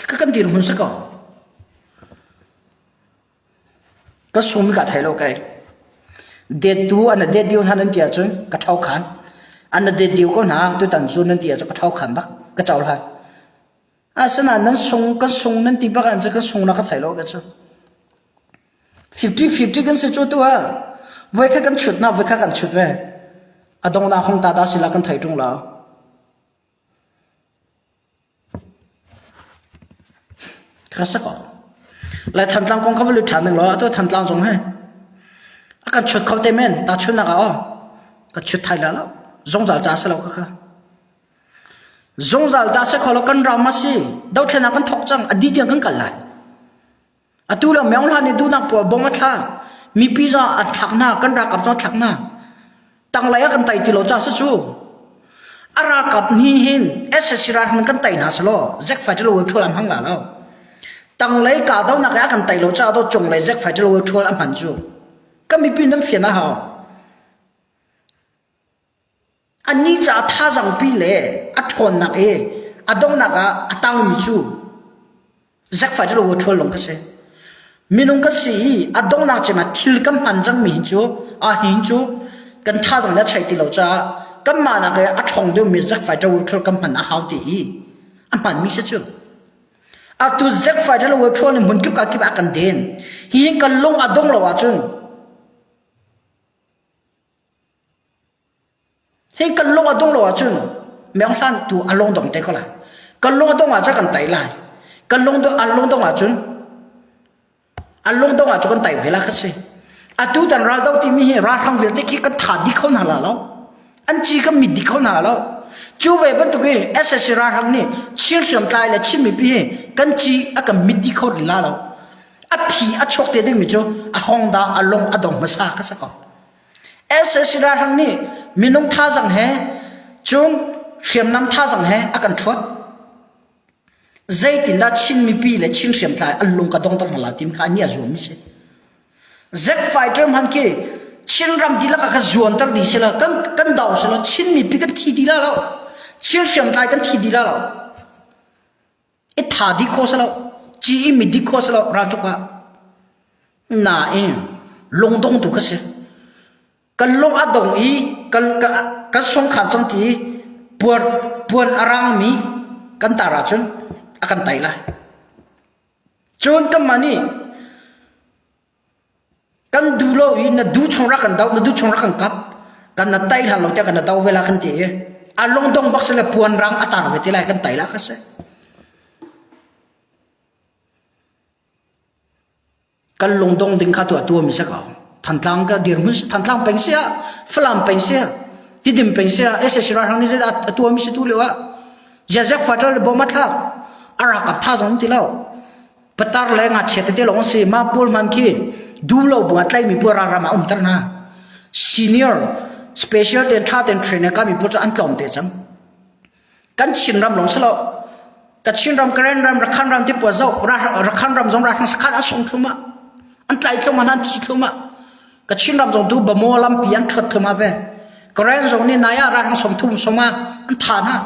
S1: Ka kan dirhmun si ko. Ka sum ka thai lo kai. Det tu an det diu hna nan ti ahcun ka thau khan. An det diu ko hna tutan cu nan ti ahcun ka thau khan bak ka cohlan. Asinain nan sung ka sung nan ti bak ahcun ka sung na ka thai lo ka cu. 50-50 kan si cu tu ah voi kha kan chut na voi kha kan chut ve. A dong na hong ta ta sila kan thei ṭung lo. Ka sa ko. Lai Thantlang kong kha va lut ṭhan ding law atu Thantlang zong he a kan chut kho te men ta chun nak ah aw ka chut thai la lo zungzal ca si lo kha kha. Zungzal ta si kho lo kan ram a si dothlenak kan thok cang a di tiang kan kal lai. Atu le Maung Hla nih duhnak pawl bom a thla. Mipi zong an thlak hna, kan ralkap zong an thlak hna. Tanglei ah kan tai ti lo ca si cu. A ralkap nih hin SSC ralhrang kan tei hna selaw Zack Fighter wo ṭhual an hmang la lo. Tanglei kahdohnak i a kan tei lo caah dawh cunglei Zack Fighter wo ṭhual a hman cu. Kan mipi nan fian a hau. Annih caah thazangpi le a ṭhawnnak i a donghnak ah a tangmi cu Zack Fighter wo ṭhual lawng ka si. Minung kan si i a donghnak cem ah thil kan hman cangmi hi cu a hin cu kan thazang le a chaih ti lo caah kanmah nak i a ṭhawng deuhmi Zack Fighter wo ṭhual kan hman a hau ti i a hmanmi si cu. Atu Zack Fighter wo ṭhual nih hmun kip ka kip ah kan den. Hi hin kan lung a dong lo ahcun Hi kan lung a dong lo ahcun meng hlan tu a lung dong te ko lai. Kan lung a dong ahcun kan tai lai. Kan lung a lung dong ahcun a lung dong ahcun kan tai ve la kha si. Atu tan ral do timi hi ralhrang vialte khi kan tha di kho hna la lo. An ci kan mit di kho hna lo. Cu ve bantuk i SSC ralhrang nih Chin hriamtlai le Chin mipi hi kan ci a kan mit di kho la lo. A phi a chuak te dingmi cu a hong da a lung a dong hmasa kha si ko. SAC ralhrang nih minung thazang he cun hriamnam thazang he a kan ṭhuat. Zeitindah Chin mipi le Chin hriamtlai an lung ka dongter hna la tim kha an i a zuam si. Z fighter hman khi Chin ram dihlak ah ka zuanter dih sila kan kan do sila Chin mipi kan thi dih la lo. Chin hriamtlai kan thi dih la lo. I tha dih kho silo. Ci i mi dik kho silo raltuk ah. Nain lungdong tu ka si. Kan lung a dong i kan kan sungkhan cang ti puar puan a rangmi kan tar ahcun a kan tai lai. Cun kanmah nih kan duh lo i na duh chung rak kan do, na duh chung rak kan kap, kan na tai hlan lo tiah kan na do ve la kan ti i a lungdong bak si le puan rang a tar ve ti lai kan tai la ka si. Kan lungdong ding kha tu a tuami si ko. Thantlang ka dirhmun Thantlang peng sia, Falam peng sia, Tidim peng sia, SSC ralhrang nih zeidah a tuami si tu lio ah Jazak faṭal le bom a thlak. A ralkap tha zong ti lo. Patar le ngakchia tete lawng si. Mah pawl hman khi duh lo bu ah tlaihmi pawl ralram ah umter hna. Senior special ten ṭha ten trainer kami pawl cu an tlawm te cang. Kan Chinram lawng si lo. Kachin ram, Karen ram, Rakhan ram ti puah zoh, Rakhan ram zong ralhrang sakhan an sung thlum ah, an tlai thlum ah, an thi thlum ah. Kachin ram zong tu Bamo lampi an thuat thlum ah ve. Karen zong nih nai ah ralhrang som thum som ah an tha hna.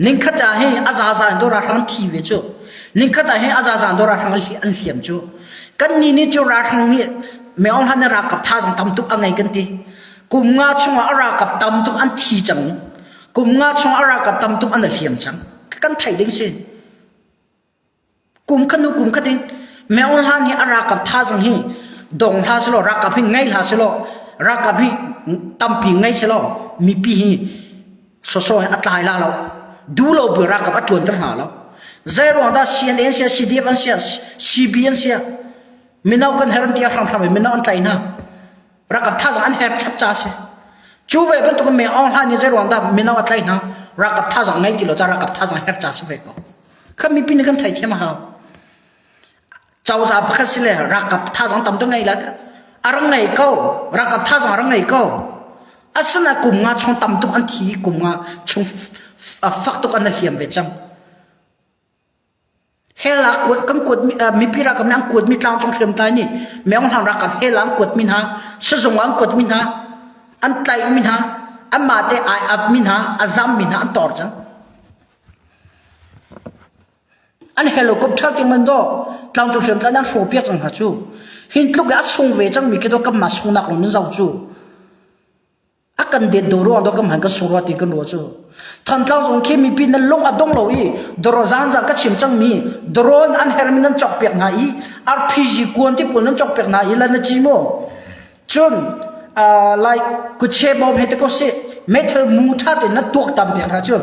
S1: Ningkhat ah hi a zaza in do ralhrang thi ve cu. Ningkhat ah hi a zaza in do ralhrang an hliam cu. Kan ni nih cu ralhrang nih Meong Han ralkap tha zong tam tuk a ngei kan ti. Kum nga chungah a ralkap tam tuk an thi cang. Kum nga chungah a ralkap tam tuk an hliam cang. Kan theih ding si. Kum khat nu kum khat in Meong Hlan hi a ralkap thazang hi dong hla selaw ralkap hi ngei hla selaw ralkap hi tampi ngei selaw mipi hi soso hi a tlai la lo du lo bu ralkap a tuan ter hna lo zei ruang dah CNA an sia CDF an sia CB an sia mino kan her an ti a hramhram in mino an tlai hna Rakap thazang an herh chap ca si. Cu ve bantuk me Aung Hlan nih zei ruang dah mino a tlaih hna rakap thazang ngei ti lo ca rakap thazang herh ca si ve ko. Kha mipi nih kan theithiam a hau. Cozah pakhat si le rakap thazang tam tuk ngei la a rak ngei ko rakap thazang a rak ngei ko. Asina kum nga chung tam tuk an thi kum nga chung fak tuk an hliam ve cang. Hell ah kuat kan kuat mi mipi ralkap nih an kuat mi tlangcung hriamtlai nih Myeong Hlang ralkap hell ah an kuat mi hna sizung ah an kuat mi hna an tlaih mi hna anmah te ai ap mi hna a zam mi hna an tor cang an helicopter ti man do tlangcung hriamtlai an hrawh piak cang hna cu hin tluk i a sung ve cang mi khi do kanmah sungnak lawng nan zoh cu A kan det do ruang do kam han kan sung rua ti kan ruah cu. Thantlang zong khi mipi nan lung a dong lo i doro zan zan ka chim cang mi drone an her mi nan chok piak hna i RPG kuan ti pawl nan chok piak hna i lan na chi mu. Cun like kuche bom he te ko si metal mu tha te na tuak tam piak hna cun.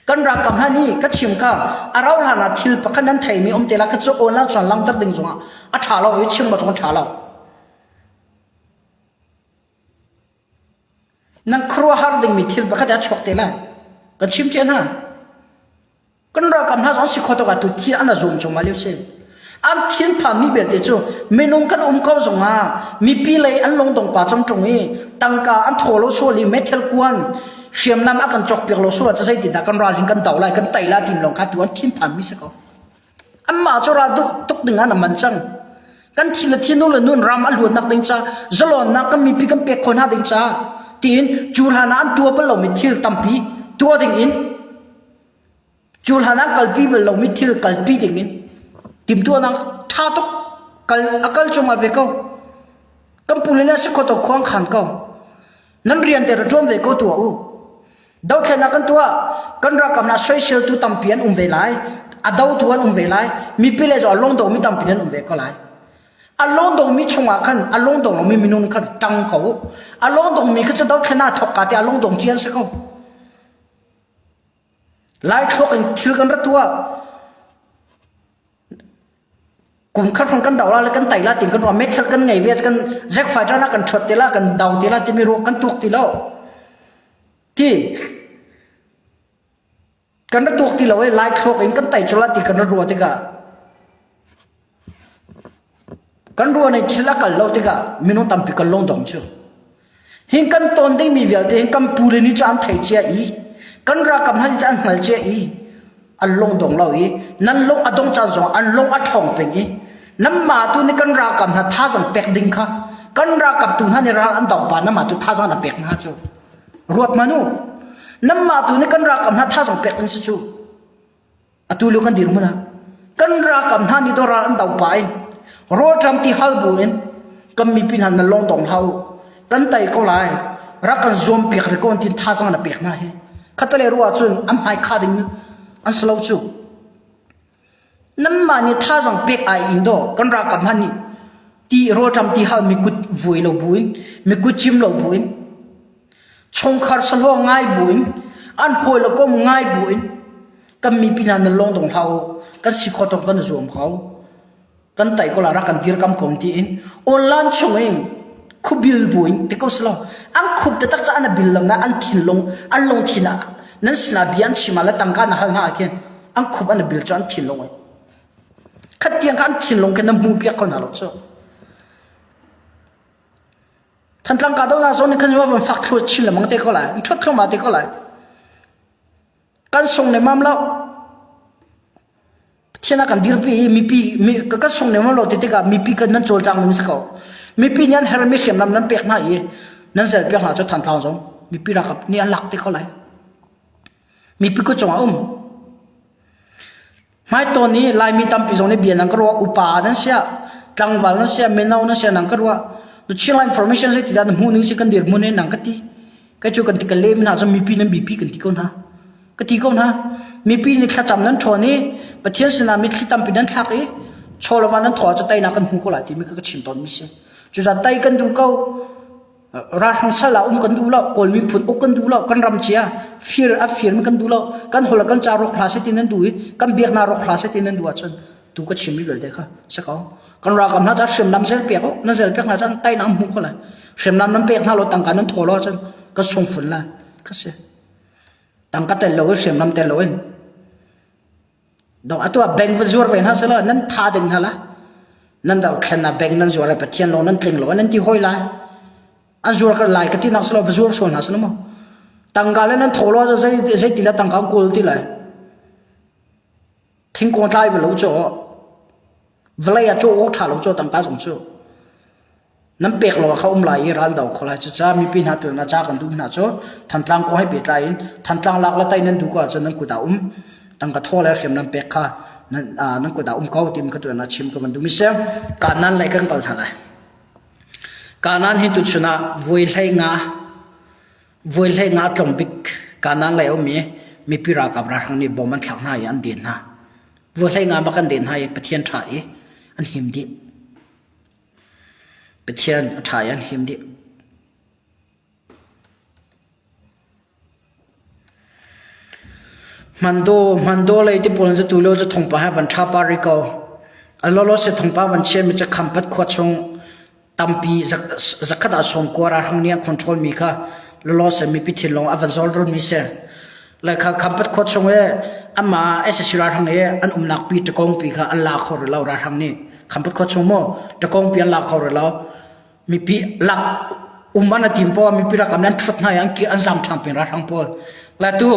S1: Kan rakam hna nih ka chim ka a rau hlan ah thil pakhat nan thei mi um te la ka chu online chuan lam tar ding zongah a tha lo i chim ma zong tha lo. Nan khuaruahhar dingmi thil pakhat a chuak te lai. Kan chim cia hna. Kan ralkap hna zong si kho tuk ah tu thil an a zum chung ma lio si. An thinphanmi belte cu minung kan um ko zongah mipi lei an lungdong pa cang ṭung i tangka an thaw lo sual i meithal kuan hriamnam a kan cawkpiak lo sual ah zeitindah kan ral hin kan do lai kan tei lai tim lawng kha tu an thinphanmi si ko. Anmah cu ral duh tuk ding ah na man cang. Kan thi le thi nu le nun ram a luatnak ding ca zalawnnak kan mipi kan pek khawh hna ding ca tiin cu hlan ah an tuah bal lomi thil tampi tuah ding in Cu hlan ah kalpi bal lomi thil kalpi dingin timhtuahnak ṭha tuk kal a kal cungah ve ko. Kan pu le na si kho to khuang khan ko. Nan rian te ra ṭuan ve ko tuah u. Dothlennak kan tuah. Kan ralkap hna soiseltu tampi an um ve lai. A dotu an um ve lai. Mipi le zong a lungdomi tampi an um ve ko lai. A lungdongmi chungah khan a lungdong lomi minung khan ṭang ko u. A lungdongmi kha cu dothlennak thawk ka te a lungdong ci an si ko. Laithluak in thil kan ra tuah. Kum khat hrawng kan do la le kan tai la tin kan ruah meithal kan ngei ve kan Jack fighter na kan ṭhuat te la kan do te la timi ruah kan tuak ti lo. Ti kan ra tuak ti lo i laithluak in kan tai cu la ti kan ra ruah tikah Kan ruah nih thil a kal lo tikah minung tampi kan lungdong cu. Hin kan tawn dingmi vialte hin kan pule nih cu an thei cia i kan ralkap hna nih cu an hngal cia i an lungdong lo i nan lung a dong caan zong an lung a ṭhawng peng i nanmah tu nih kan ralkap hna thazang pek ding kha kan ralkap tu hna nih ral an doh pa nanmah tu thazang na pek hna cu ruat hmanh u nanmah tu nih kan ralkap hna thazang pek ding si cu Atu lio kan dirhmun ah kan ralkap hna nih ral an do pah in rawlṭam ti hal bu in kan mipi hna nan lawng dong hlah u kan tei ko lai rak kan zuam piak rih ko tin thazang na pek hna hi khatale ruah cun an hmai kha ding an si lo cu nanmah nih thazang pek ai in do kan ralkap hna nih ti rawlṭam ti hal mi kut vui lo bu in mi kut cim lo bu in chungkhar sahlawh ngai bu in an hawi le kom ngai bu in kan mipi hna nan lawng dong hlah u kan si kho tawk kan zuam ko kan tai ko la rak kan dirkam ko ti in online chung in khubil bu in ti ko silo an khup te tak cha an bil lo na an thinlung an lungthin ah nan sina bia an chim ah le tangka na hal hna khin an khup an bil chu an thinlung in khat tiang kha an thinlung khin na hmu piak ko hna lo chu Thantlang kahdohnak zong nih khan van fak thlu chin lengmang te ko lai an ṭhuat thluahmah te ko lai kan sung nemmam lo Pathian ah kan dirpi i mipi mi, ka sung nemmam lo ti tikah mipi kan nan cawlcang ning si ko mipi nih an hermi hriamnam nan pek hna i nan zel piak hna cu Thantlang zong mipi ralkap nih an lak te ko lai mipi kut cungah um Hmaitawn i Laimi tampi zong nih bia nan ka ruah, upa nan siah, tlangval nan siah, mino nan siah nan ka ruah. Chinland information zei ti dah na hmuh ning si kan dirhmun in nang ka ti. Kei cu kan ti ka lem hna cun mipi nan bipi kan ti ko hna. Ka ti ko hna. Mipi nih thlacam nan ṭhawn i Pathian sinah mitthli tampi nan thlak i chawlava nan thaw ah cu teinak kan hmu ko lai timi ka ka chim tawnmi si. Cucaah tei kan duh ko. Ralhrang sal ah um kan duh lo, Kawl miphun uk kan duh lo, kan ram cia fir a fir kan duh lo, kan holh kan ca rawk hlah seh ti nan duh i kan biaknak rawk hlah seh ti nan duh ahcun tu ka chim mi vialte kha si ko. Kan ralkap hna ca hriamnam zel pek u, nan zel pek hna cun teinak an hmu kho lai. Hriamnam nan pek hna lo tangka nan thaw lo ahcun ka sung fun lai. Kha si. Tangka tel lo i hriamnam tel lo in Dong atu ah bank va zuar ve hna selaw nan tha ding hna la. Nan dothlen ah bank nan zuar i Pathian lawng nan tling lo nan ti hoi lai. An zuar ka lai ka ti nak selaw va zuar sual hna selaw maw. Tangka le nan thaw lo zei zei ti la tangka kawl ti lai. Thingkung tlai va lo cho. Vawlei ah caw awk ṭha lo caw tangka zong cu nan pek lo ah kha um lai i ral do kho lai. Cucaah mipi hna tu na ca kan duh hna cu Thantlang kong he pehtlai in Thantlang lak le tai nan duh ko ahcun nan kut ah um tangka thaw le hriam nan pek kha nan nan kut ah um ko timi kha tu na chim ka van duh mi si. Kanaan lei kan kal hna lai. Kanaan hi tuchun ah voi hlei nga voi hlei nga tlawm bik Kanaan lei a um i mipi ralkap ralhrang nih bom an thlak hna i an den hna. Vawlei nga bak an den hna i Pathian ṭha i an him dih. Pathian a ṭha i an him dih. Hmandaw, hmandaw lei ti pawl cu tu lio cu thongpa he van ṭha pa rih ko. A lolo se thongpa van chiami cu Khampat khua chung tampi zakhat ah 90 ralhrang nih an control mi kha lawlaw se mipi thinlung a van zol mi si le kha Khampat khua chung i. Amah SSC ralhrang i an umnak pi ṭakawng pi kha an la kho rih lo ralhrang nih. Khampat khua chung maw ṭakawng pi an la kho rih lo. Mipi lak um an a tim poah mipi ralkap nih an ṭhut hna i an an zam ṭhan peng ralhrang pawl. Le tu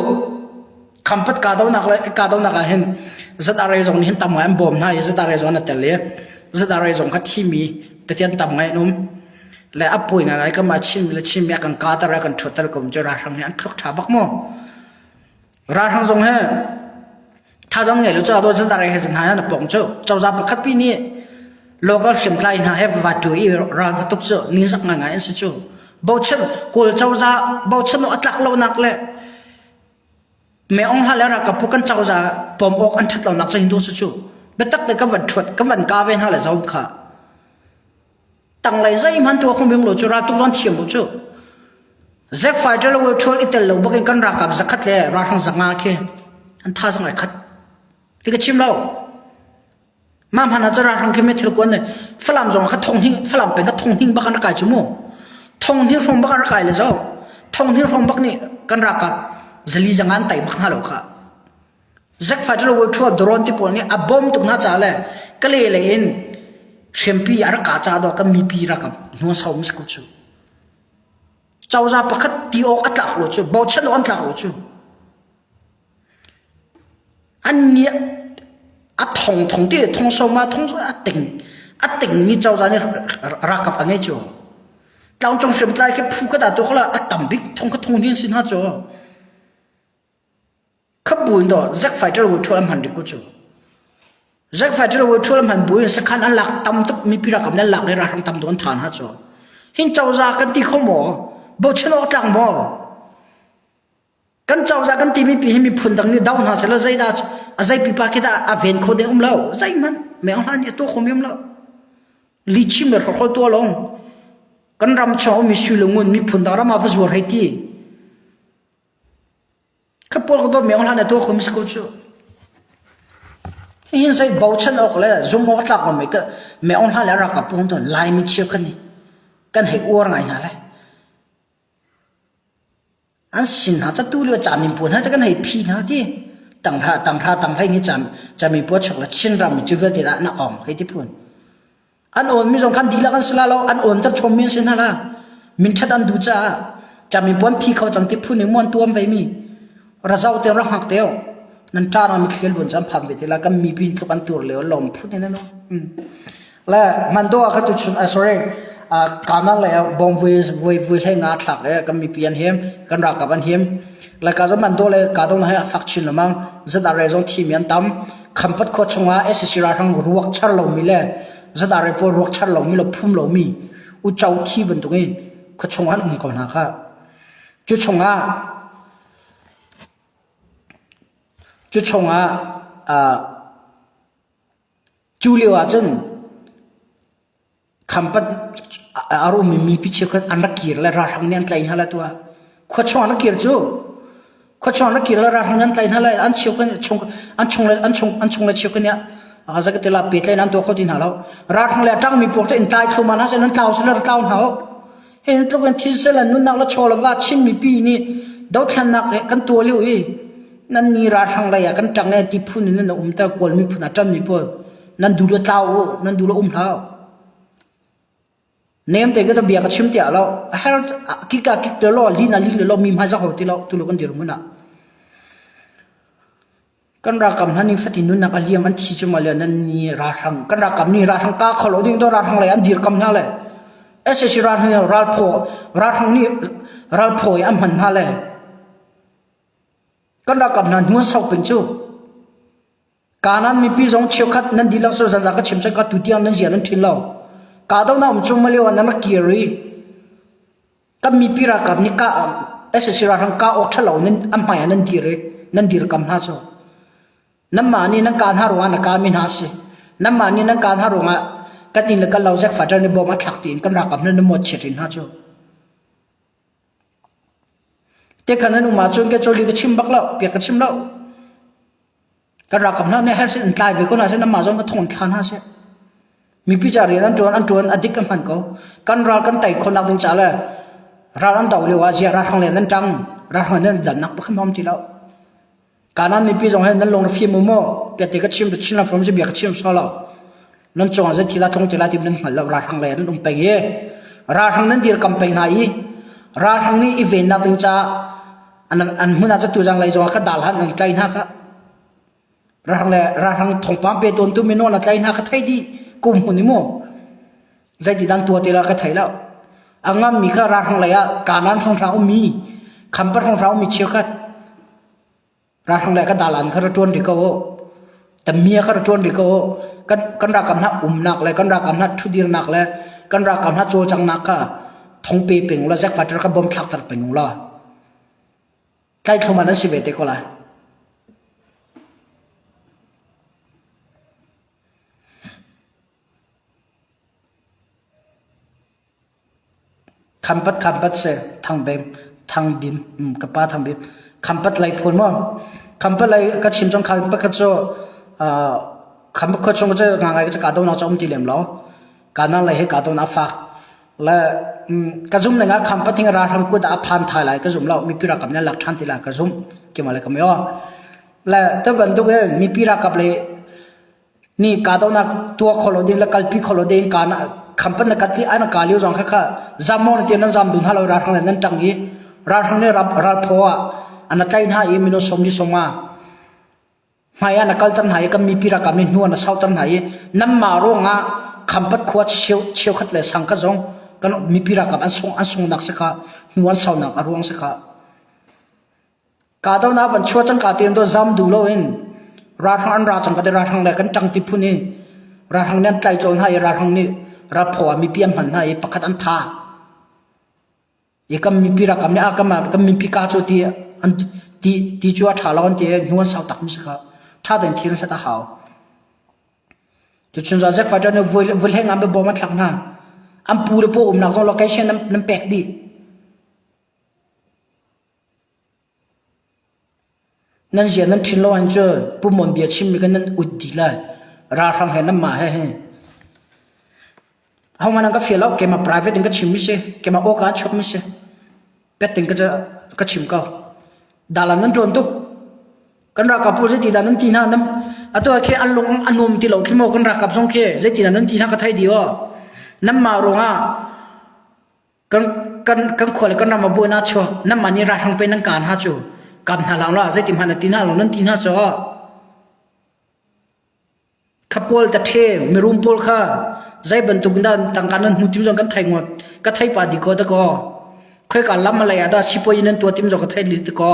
S1: Khampat kahdohnak le kahdohnak ah hin ZRA zong nih hin tam ngai an bawm hna i ZRA zong an tel i ZRA zong kha thimi tete an tam ngai an um. Le a pawi ngaingai kan mah Chinmi le Chinmi a kan kahter a kan ṭhutter ko cu ralhrang nih an thluak ṭha bak maw? Ralhrang zong he thazaang ngei lo cu ado ZRA he hna an pong cu cozah pakhat pi nih local hriamtlai hna he va tu i ral va tuk cu ningzak ngaingai an si cu. Bochan Kawl cozah bochan a tlak lonak le Me ong hlah le ralkap pu kan cozah pom awk an ṭhat lonak cu hindu si cu. Biatak te kan van ṭhuat kan van ka ve hna le zom kha. Tanglei zeihmanh tuah kho bing lo cu raltuk zon thiam bu cu. Zek fighter lo ṭhual i tel lo bakin kan ralkap zakhat le ralhrang zanga khi an tha zong ai khat. Ti ka chim lo. Mah hmanh ah ralhrang khi thil kuan ne Falam zong kha thong hing Falam peng kha thong hing bak an rak kai cu mu. Thong hing hrawng bak an rak kai le zo. Thong hing hrawng bak nih kan ralkap zali zanga an tai bak hna lo kha. Zack fighter lo thua drone ti pawl nih a bom tuk hna ca le kale le in hriampi a rak ka ca do kan mipi ralkap hnuan sau mis ko cu. Cozah pakhat ti awk a tlak lo cu bochan awk an tlak lo cu. An nih a thongthong ti thong soma thong a ting a tingmi cozah nih ralkap a ngei cu. Tlangcung hriamtlai khi phu ka dah tu khala a tam bik thong kha thong ni an si hna cu. Khap bu in do Zack fighter wo ṭhual an hman rik ku cu. Zack fighter wo ṭhual an hman bu in sakhan an lak tam tuk mipi ralkap nan lak le ralhrang tam tuk an than ha cu. Hin cozah kan ti kho maw? Bochan awk tlak maw? Kan cozah kan timi pi hi miphun dang nih do hna selaw zeidah a zei pipa khi dah a ven kho ding um lo zeihmanh meng hlan nih a tuah kho mi um lo lichim le hrokhol tuah long kan ram chung ummi sui le ngun miphun dang ram ah va zuar hei ti kha pawl ka dawt meng hlan a tuah kho mi si ko cu Hihin zei bochan awk le zum awk tlak lo ka meng hlan le ralkap pung to Laimi chia kan ni kan hei uar ngai hna lai An sin hna ca tu lio caminpuai hna cu kan hei phi hna ti. Tanghra tanghra tanghlei ni cam caminpuai chuak le Chinram mi cu vialte dah na ong hei ti phun. An awn mi zong khan dihlak an si la lo, an awn ter chom mi an si hna la. Min ṭhat an duh caah caminpuai an phi kho cang ti phun in muan tuam ve mi. Razau te rak hngak teo. Nan ṭa na mitthli luan cam pham ve te la kan mipi tluk an tur leo lom phun in ano. Le man do ah kha tuchun ah sorry kana le bom vui vui vui hlei nga thlak e kan mipi an him kan ralkap an him le ka zong man do le ka dong he fak chin lamang ZRA zong thi mi an tam khampat khua chungah SSC ralhrang ruak char lo mi le ZRA pawl ruak char lo mi le phum lo mi u chau thi bantuk in khua chung an um ko hna kha cu chungah cu chungah Cu lio ahcun Khampat a ummi mipi cheukhat an rak kir le ralhrang nih an tlaih hna lai tuah. Khuachung an rak kir cu. Khuachung an rak kir le ralhrang nih an tlaih hna lai an cheukhat chung an chung le an chung an chung le cheukhat nih zakatila pehtlaih an tuah kho ti hna lo. Ralhrang le a ṭangmi pawl cu in tlai thluahmah hna seh nan tlau seh nan tlau hna u. Hi tluk in thil sel nunnak le chaw le va Chin mipi nih dothlennak he kan tuah lio i nan ni ralhrang lei ah kan ṭang e ti phun in nan um ter Kawl miphun ah ṭanmi pawl nan duh le tlau u nan duh le um hlah u. Nem te ka bia ka chim tiah lo her kika kik te lo lin a lin le lo mi hmai zak ho ti lo tu lo kan dir mun ah Kan ralkap hna nih fatin nunnak a liam an thi cu ma le nan ni ralhrang kan ralkap nih ralhrang ka kho lo ding do ralhrang lei an dirkam hna le SAC ralhrang nih ralphaw ralhrang nih ralphaw i an hman hna le kan ralkap hna hnu an sau peng cu Kanan mipi zong cheukhat nan dihlak cu zanza ka chim cang ka tu tiang nan zia nan ṭhin lo kahdohnak um cu malio ah nan rak kir i Kan mipi ralkap nih kah sac ralhrang kah awk ṭhalo nan an hmai ah nan dir i nan dirkam hna cu. Nanmah nih nan kah hna ruangah na kahmi hna a si. Nanmah nih nan kah hna ruangah kan inn le kan lo zek faṭar nih bom a thlak tiin kan ralkap nan mawtchiat rin hna cu. Te khan nan um ahcun ke cawli ka chim bak lo, piak ka chim lo. Kan ralkap hna nih hersin an tlai ve ko hna seh nanmah zong ka thong thla hna seh. Mipi ca rian an ṭuan an ṭuan a dik an hman ko. Kan ral kan tei khawhnak ding ca le ral an do lio ah ziah ralhrang le nan ṭang ralhrang nan dannak pakhat hmam ti lo. Kanan mipi zong he nan lung na fim u maw? Piate ka chim Chin ram from bia ka chim so lo. Nan cung ah zei thil a tlung te lai ti nan hngal lo ralhrang lei ah nan um peng i ralhrang nan dirkam peng hna i ralhrang nih i vennak ding caah an an hmun ah cu tuzang lei zong ah ka dal han an tlai hna kha. Ralhrang le ralhrang thawngpang pe tawn tu mino na tlai hna ka thei dih kum hun i mu. Zeiti dan tua te la ka thei lo. A ngammi kha ralhrang lei ah kanan hrawnghrang ummi khampat hrawnghrang ummi cheukhat ralhrang lei ka dalan kha ra ṭuan rih ko u. Tamia kha ra ṭuan rih ko u. Kan kan ralkap hna umnak le kan ralkap hna ṭhudirnak le kan ralkap hna cawlcanghnak kha thong pe peng u la zack fighter kha bom thlakter peng u la. Tlaithlum an si ve te ko lai. Khampat khampat si Thangbem Thangbim ka pa Thangbim Khampat lei phun maw Khampat lei ka chim cang khampat kha cu Khampat khua chung cu ngangai cu kahdohnak cu a um ti lem lo Kanan lei he kahdohnak a fak le ka zum ning ah Khampat hi ralhrang kut ah a phan thai lai ka zum lo mipi ralkap nih an lak ṭhan ti lai ka zumh keimah le ka mi aw le tu bantuk in mipi ralkap lei Ni kahdohnak tuah kho lo ding le kalpi kho lo ding kaan khampan na kat li an ka liu zong kha kha zam maw na ti nan zam duh hna lo ralhrang le nan ṭang i ralhrang nih ralphaw ah an tlai hna i minung som li som nga hmai ah na kalter hna i kan mipi ralkap nih hnu ah na sauter hna i nanmah ruangah khampat khua cheu cheukhat le sang ka zong kan mipi ralkap an sung an sungnak si kha hnu an saunak a ruang si kha Kahdohnak van chuah cangka tein dawt zam duh loin ralhrang an ra cangka te ralhrang le kan ṭang ti phun i ralhrang nih an tlaih colh hna i ralhrang nih ralphaw ah mipi an hman hna i pakhat an thah. I kan mipi ralkap nih ah kan kan mipi ka cu ti an ti ti cu a ṭha lo an ti i hnu an sau takmi si kha ṭha tein thil hlat a hau. Tuchun Joseph Fighter nih vui hleng an bawm an thlak hna. An pu le paw umnak zong location nan, nan pek dih. Nan zia nan ṭhin lo ahcun cu pumon bia chimmi kha nan ut dih lai. Ralhrang he nanmah he hi. Ahohmanh an ka fial lo, keimah private in ka chimmi si, keimah awka a chuakmi si. Pet in ka, ka chim ko. Dalan nan ṭuan tuk. Kan ralkap pawl zeiti dah nan ti hna? Nan, atu ah khi an lung a nuam ti lo khi maw kan ralkap zong khi zeiti dah nan ti hna ka thei dih aw. Nanmah ruangah Kan kan kan khua le kan ram ah buainak chuak nanmah nih ralhrang pe nan kaan hna cu kap hna lang la zeiti hmanh na ti hna lo nan ti hna cu kha pawl ta the mirum pawl kha zei bantuk in dah tangka nan hmu tim zong kan thei ngot ka thei pa di ko da ko khoika lam lei ah dah sipuai nan tuah tim zong ka thei li ti ko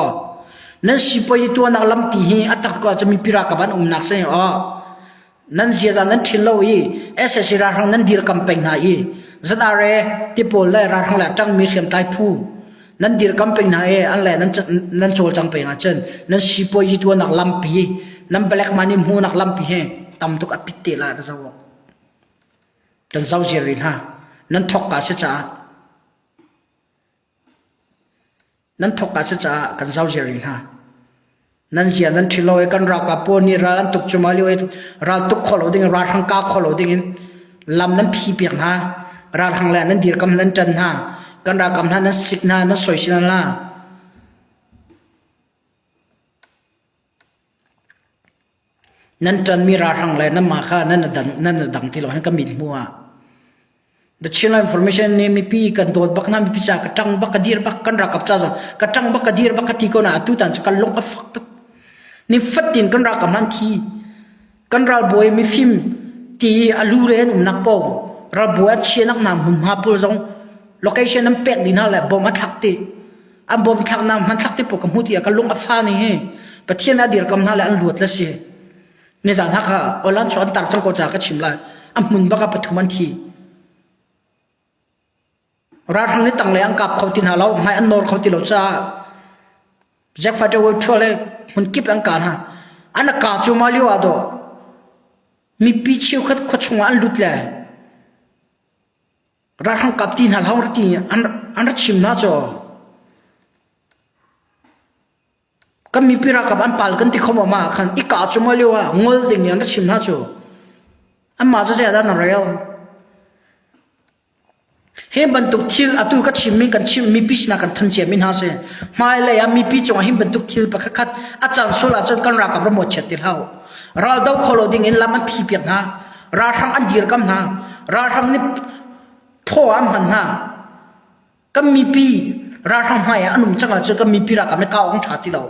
S1: nan sipuai tuahnak lampi hi a tak ko cu mipi ralkap an umnak si aw Nan ziaza nan ṭhin lo i sac ralhrang nan dirkam peng hna i ZRA ti pawl le ralhrang le a ṭangmi hriamtlai phu nan dirkam peng hna i an le nan nan cawlcang peng ahcun nan sipuazi tuahnak lampi nan black money hmuhnak lampi hi tam tuk a pit te lai na zoh awk. Kan zoh ziar rih hna. Nan thawkka si caah Nan thawk a si caah kan zohziar rih hna. Nan zia nan ṭhi lo i kan ralkap pawl nih ral an tuk cuahmah lio i ral tuk khawh lo ding ralhrang kah khawh lo dingin lam nan phi piak hna. Ralhrang le nan dirkam nan ṭan hna. Kan ralkap hna nan sik hna, nan soisel hna. Nan ṭanmi ralhrang le nanmah kha nan nan i dang ti lo hin ka mit hmuh ah. The Chinland Information nih mipi kan dawt bak hna, mipi ca ka ṭang bak, ka dir bak, kan ralkap ca zong ka ṭang bak, ka dir bak ka ti ko na atutan cu kan lung a fak tuk. Ni fatin kan ralkap hna an thi. Kan ralbawi mifim ti a lu le an umnak paoh ralbawi a chianak hna hmunhma pawl zong location an pek dih hna le bom a thlak ti. An bom thlaknak hmanthlak te pawl ka hmu ti ah ka lung a fa ni hi Pathian a dirkam hna le an luat le si. Nizan hakha Olan chu an tar cang ko ca ka chim lai. A hmun bak ah pathum an thi. Ralhrang nih tanglei an kap kho ti hna lo, hmai an nawr kho ti lo caah Jack Fighter World Tour le hmun kip an ka hna. An ka cu ma lio ah dawh mipi cheukhat khua chungah an lut le Ralhrang kap ti hna hlah ti an an ra chim hna cu. Kan mipi ralkap an pal kan ti kho ma ma khan i ka cu ma lio ah ngol ding an ra chim hna cu. Anmah cu zei ah dah na rel? Hi bantuk thil atu ka chimmi kan chim mipi sinah kan than ciami hna si. Hmailei ah mipi cungah hi bantuk thil pakhat khat a caan sual ahcun kan ralkap ram chiat ti hlah u. Ral do kho lo ding in lam an phi piak hna. Ralhrang an dirkam hna. Ralhrang nih phaw an hman hna. Kan mipi ralhrang hmai ah an um cang ahcun kan mipi ralkap nih kau an ṭha ti lo.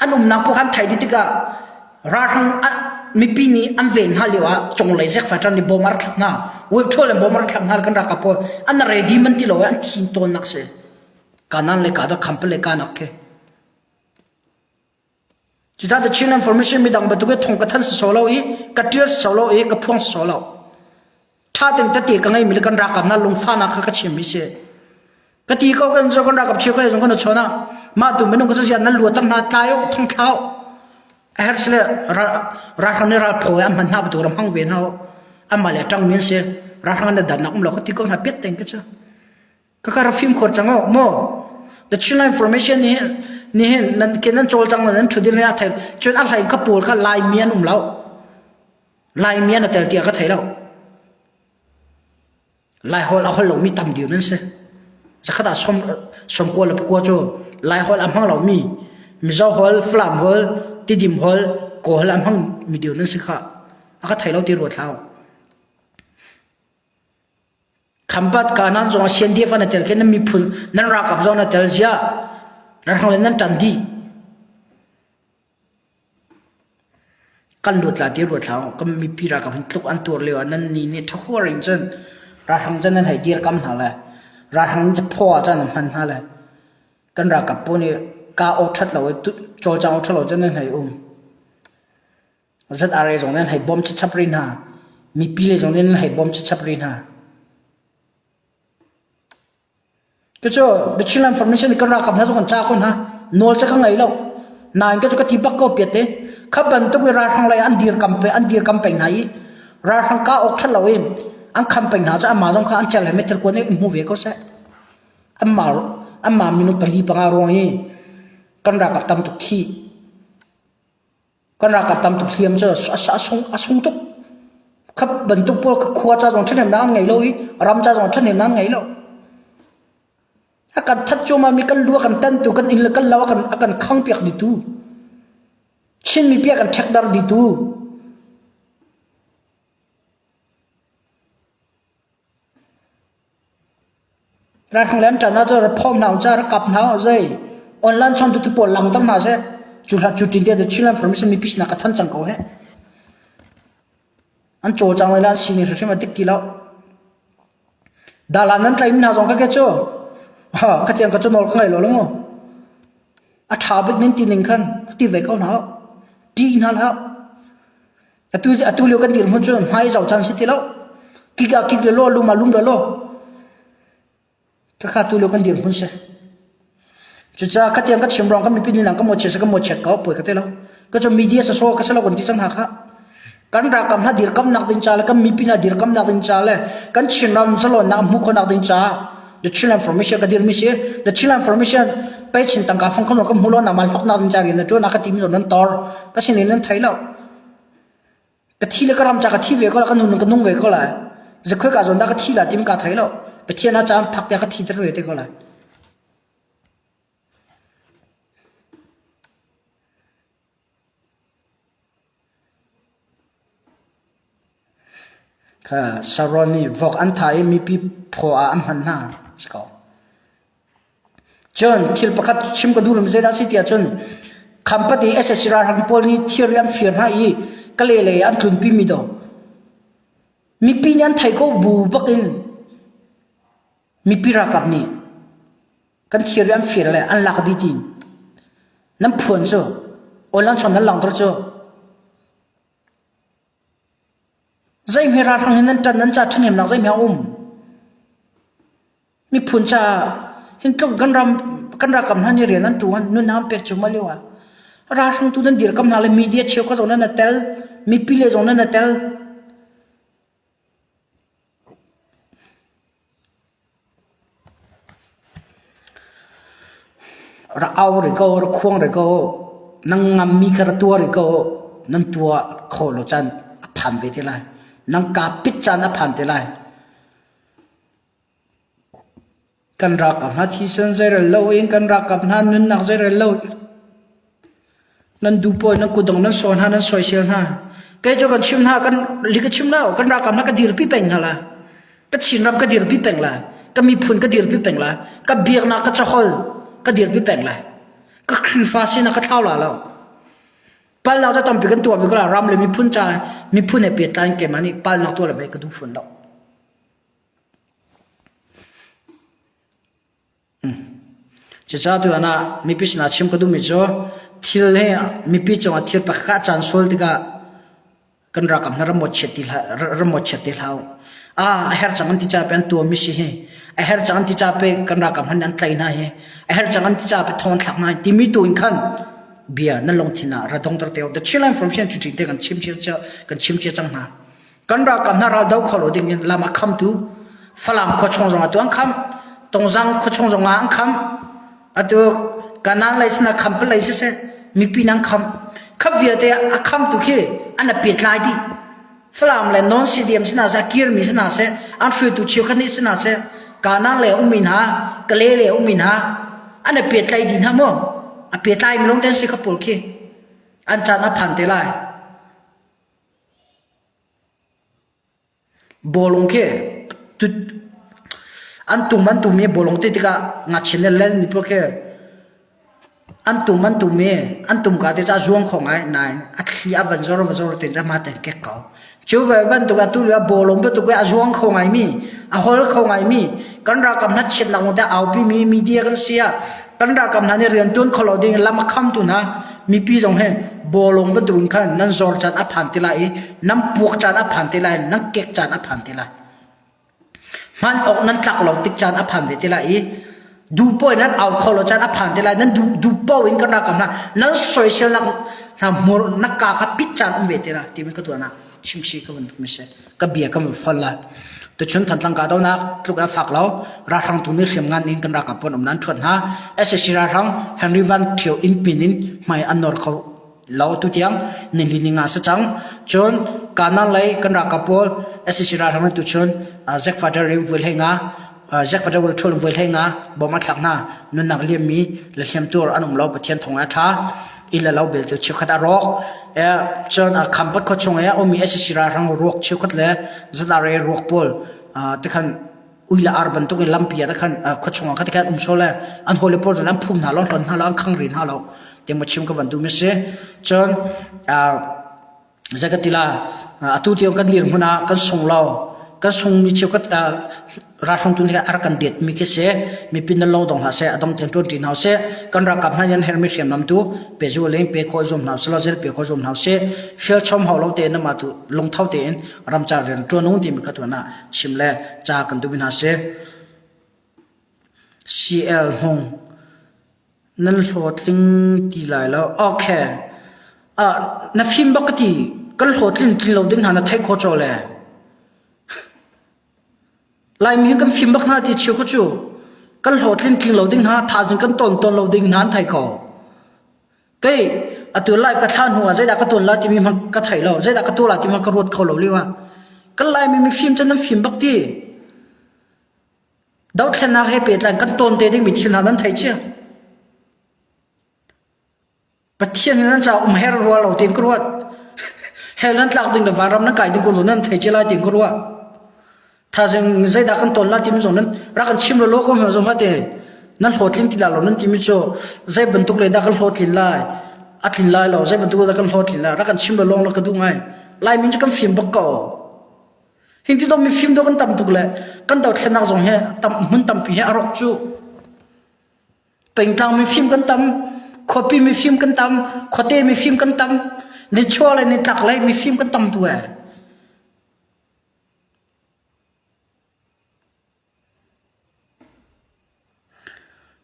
S1: An umnak paoh kha an theih dih tikah ralhrang mipi nih an ven hna lio ah cunglei zekfaṭan nih bom a rak thlak hna. Webṭhual in bom a rak thlak hna kan ralkap pawl an ready man ti lo i an thin tawnnak si. Kanan le Kahdoh Khampat le Kanak khi. Cucaah The Chin Information midang bantuk i thong ka than si lo i ka ṭial si lo i ka phuang si lo. Ṭha tein tete ka ngeimi le kan ralkap hna lungfahnak kha ka chimmi si. Ka ti ko kan zo kan ralkap chia ko zong kan chawn ah mah tu minung ka zian nan luater hna tlai u thong thlau a herh sile ralhrang nih ral phaw an hman hna bantuk ram hmang ve hna amah le ṭang min si ralhrang na dannak um lo ka ti ko hna piat teng ka cu ka ka rak fimkhur cang o maw the Chin information ni ni hin nan ke nan cawl cang nan thu ding a thei cun a hlai kha pawl kha lai mi an um lo lai mi an tel tiah ka thei lo Laiholh a holh lomi tam deuh nan si. Zakhat ah som, sawmkua le pakua cu Laiholh a hmang lomi Mizo holh, Falam holh, Tidim holh, Kawl holh a hmang mi deuh nan si kha. A ka thei lo ti ruat hlah. Khampat kanan zong a CNDF na tel ke nan miphun nan ralkap zong na tel zia ralhrang le nan tan dih. Kan luat la ti ruat hlah kan mipi ralkap hin tluk an tuar lio ah nan ni nih ṭhahuar in cun ralhrang cun nan hei dirkam hna le ralhrang nih phaw ah cun an hman hna le kan ralkap pawl nih ka aw ṭhat lo i cawlcang aw ṭhat lo cun nan hei um. ZRA zong nih an hei bawm chap rih hna. Mipi le zong nih an hei bawm chap rih hna. Cucu The Chinland Formation kan ralkap hna cu kan ca ko hna. Nawl cu ka ngei lo. Nain ka cu ka ti bak ko piat te. Kha bantuk i ralhrang lei an dirkam pe an dirkam peng hna i ralhrang ka awk ṭhat lo in an kham peng hna cu amah zong kha an cel he meithal kuan in hmu ve ko seh. Anmah anmah minung pali panga ruang i kan ralkap tam tuk thi. Kan ralkap tam tuk hliam cu a sung a sung tuk. Kha bantuk pawl khua ca zong ṭhahnemnak an ngei lo i ram ca zong ṭhahnemnak an ngei lo. A kan that cuahmah mi kan lu a kan tantu kan inn le kan lo a kan a kan khangpiak dihtu. Chin mipi a kan ṭhekdar dihtu. Ralhrang le an ṭan ahcun rak phawm hna u ca, rak kap hna u zei. Online chawngtu tu pawl langter hna seh. Cu hlah cu ṭin te Chinland Formation mipi sinah ka than cang ko heh. An cawlcang lai le an sining hrimhrim a dik ti lo. Dalan nan tlaimi hna zong kha ke cu ha khatiang ka cu nawl ka ngei lo lo mu. A ṭha bik nin ti ning khan ti ve ko hna u. Ti hna hlah. Atu atu lio kan dirhmun cu hmai zoh caan si ti lo. Kik ah kik le law, lum ah lum le law. Khakha tu lio kan dirhmun si. Cucaah khatiang ka chim ruang kan mipi nih nang ka mawchiat ka mawchiat ko poi ka ti lo. Ka cu media sa so ka si lo kan ti cang hna kha. Kan rakam hna dirkamnak ding ca le kan mipi hna dirkamnak ding ca le kan Chinram zalonnak hmuh khawhnak ding caah the Chinland Formation ka dirmi si. The Chinland Formation pei chin tangka fang khan ka hmu lo na mal hoknak ding ca rian na tuan a ka timi nan tor ka sinin nan thei lo. Ka thi le ka ram ca ka thi ve ko la ka nun ka nung ve ko lai. Zakhoi ka zawn dah ka thi la tim ka thei lo. Pathian a caan phak tiah ka thi ter ve te ko lai. Kha Saron nih vok an thah i mipi phaw ah an hman hna. Si ko. Cun thil pakhat chim ka duh lomi zeidah a si tiah cun Khampat i sac ralhrang pawl nih thirri an fir hna i Kale lei ah an tlunpimi do mipi nih an theih ko bu bakin mipi ralkap nih kan thirri an fir le an lak dih tiin nan phuan cu online chon nan langhter cu zeihme ralhrang hin nan ṭan nan ca ṭhahnemnak zeihme a um Miphun caah hin tluk kan ram kan ralkap hna nih rian an ṭuan nunnak an pek cuahmah lio ah ralhrangtu nan dirkamh hna le media cheukhat zong nan i tel mipi le zong nan i tel. Rak au rih ko, rak khuang rih ko, nan ngammi kha rak tuah rih ko, nan tuah khawh lo caan a phan ve te lai. Nan kaa pit caan a phan te lai. Kan ralkap hna thisen zeirel loin kan ralkap hna nunnak zeirel lo nan duh paoh in nan kutdong nan sawh hna nan soisel hna. Kei cu kan chim hna kan li ka chim lo kan ralkap hna ka dirpi peng hna la. Ka Chinram ka dirpi peng la. Ka miphun ka dirpi peng la. Ka biaknak ka cahol ka dirpi peng la. Ka Khrihfa sinak ka thlau la lo. Palnak cu tampi kan tuah ve ko la ram le miphun ca miphun he pehtlai in keimah nih palnak tuah le ka duh fawn lo. Cucaah tuan ah mipi sinah chim ka duhmi cu thil hi mipi cungah thil pakhat a caan sual tikah kan ralkap hna ram chiat ti hlah ram chiat ti hlah u. Ah a herh cang an ti ca pe an tuahmi si hi a herh cang an ti ca pe kan ralkap hna nih an tlaih hna hi a herh cang an ti ca pe thong an thlak hna hi timi tu in khan bia nan lungthin ah ra dongter te u. The Chin Information cu te kan chim cia kan chim cia cang hna. Kan ralkap hna ral do kho lo ding in lam a khamtu Falam khuachung zong atu an kham, Tongzang khuachung zong ah an kham. Atu Kanan lei sinah kham lei siseh mipi nan kham. Khap vialte a khamtu khi an a pehtlai dih. Falam le non CDM sinah seh, a kirmi sinah seh, an hruaitu cheukhat nih sinah seh, Kanan le ummi hna, Kale le ummi hna, an a pehtlai dih hna maw? A pehtlai mi lawng te an si kha pawl khi. An caan a phan te lai. Bawlung khi an tum an tum i bawlung ti tikah ngakchia nih len mi paoh khi an tum an tum i an tum ka te cu a zuang kho ngai nain a thli a van zor va zor te cu amah tein kek ko. Cu ve bantuk atu lio ah bawlung bantuk i a zuang kho ngaimi, a hol kho ngaimi, kan ralkap hna chiatnak lawng te aupi mi media kan si ah kan ralkap hna nih riantuan kho lo ding in lam a khamtu hna mipi zong hi bawlung bantuk in khan nan zor caan a phan ti lai i nan puak caan a phan ti lai nan kek caan a phan ti lai hman awk nan tlak lo tik caan a phan ve ti lai i duhpoh in nan au kho lo caan a phan ti lai nan duh duhpoh in kan ralkap hna nan soiselnak hna hmur na ka kha pit caan um ve ti lai timi ka tuahnak chimchi ka van mi si ka bia ka van fol lai tuchun Thantlang kahdohnak tluk a fak lo ralhrang tu nih hriamngan in kan ralkap pawl um nan ṭhuat hna SAC ralhrang Henry Van Ṭhio inn pin in hmai an nawr kho lo tu tiang nili ni nga si cang cun kanan lei kan ralkap pawl SAC ralhrang tu chun Zack Fader in vui hlei nga Zack Fader wil ṭhul vui hlei nga bom a thlak hna nunnak liam mi le hliamtuar an um lo Pathian thong a ṭha inn le lo belte cheukhat a rawk. Cun Khampat khua chung i a ummi SAC ralhrang ruak cheukhat le ZRA ruak pawl tikhan ui le ar bantuk in lampi ah tikhan khua chung ah tikhan um sawh le an hawile pawl zong an phum hna lo, an hlonh hna lo, an khang rih hna lo. Ti maw chim ka van duhmi si. Cun Zei ka ti la, atu tiang kan dirhmun ah kan sung lo. Kan sungmi cheukhat ralhrang tu nih a rak kan detmi khi si. Mipi nan lo dong hlah seh, a dong tiang ṭuan ṭi hna usih. Kan ralkap hna nih an herhmi hriamnam tu pehzul in pe khawh zuam hna usih law zel pe khawh zuam hna usih. Fial chom hau lo tein amah tu lungtho tein ramcar rian ṭuan ung timi kha tuan ah chim le ca kan duhmi hna si. CL Hmung Nan hlawtling ti lai lo. Okay. Ah, na fim bak ka ti. Kan hlawtlin tlin lo ding hna na theih khawh caw le. Laimi hi kan fim bak hna ti cheu kha cu. Kan hlawtlin tling lo ding hna, thazing kan ton ton lo ding hna an thei ko. Kei atu live ka thlah hnu ah zeidah ka tuan la timi hmanh ka thei lo. Zeidah ka tuah la timi hmanh ka ruat kho lo liu ah. Kan Laimi mifim cu nan fim bak ti. Dothlennak he pehtlai kan tawn te dingmi thil hna nan theih cia. Pathian nan caah um her rua lo tiin ka ruat. Hell nan tlak ding le vanram nan kai ding ko nan thei cia lai tiin ka ruah. Thazing zeidah kan tawn la timi zong nan rak kan chim lo lo ko hme zong hate nan hlawtlin ti la lo nan timi cu zei bantuk le dah kan hlawtlin lai a tlin lai lo zei bantuk dah kan hlawtlin lai rak kan chim lo lawng la ka duh ngai Laimi cu kan fim bak ko. Hin ti dawh mifim dawh kan tam tuk le kan dothlennak zong hi tam hmun tampi hi a rawk cu. Pengtlang mifim kan tam, khuapi mifim kan tam, khuate mifim kan tam, nichuah le nitlak lei mifim kan tam tu eh.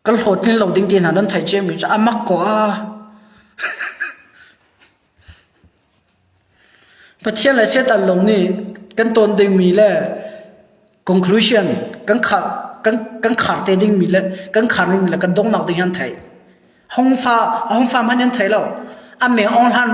S1: Kan hlawhtlin lo ding ti hna nan theih ciami cu a mak ko ah. Pathian le Satan lawng nih kan tawn dingmi le conclusion kan khar kan kan khar te dingmi le kan khar dingmi le kan donghnak ding hi an theih. Hongfa hongfa hmanh an thei lo. A Meng Aung Hlan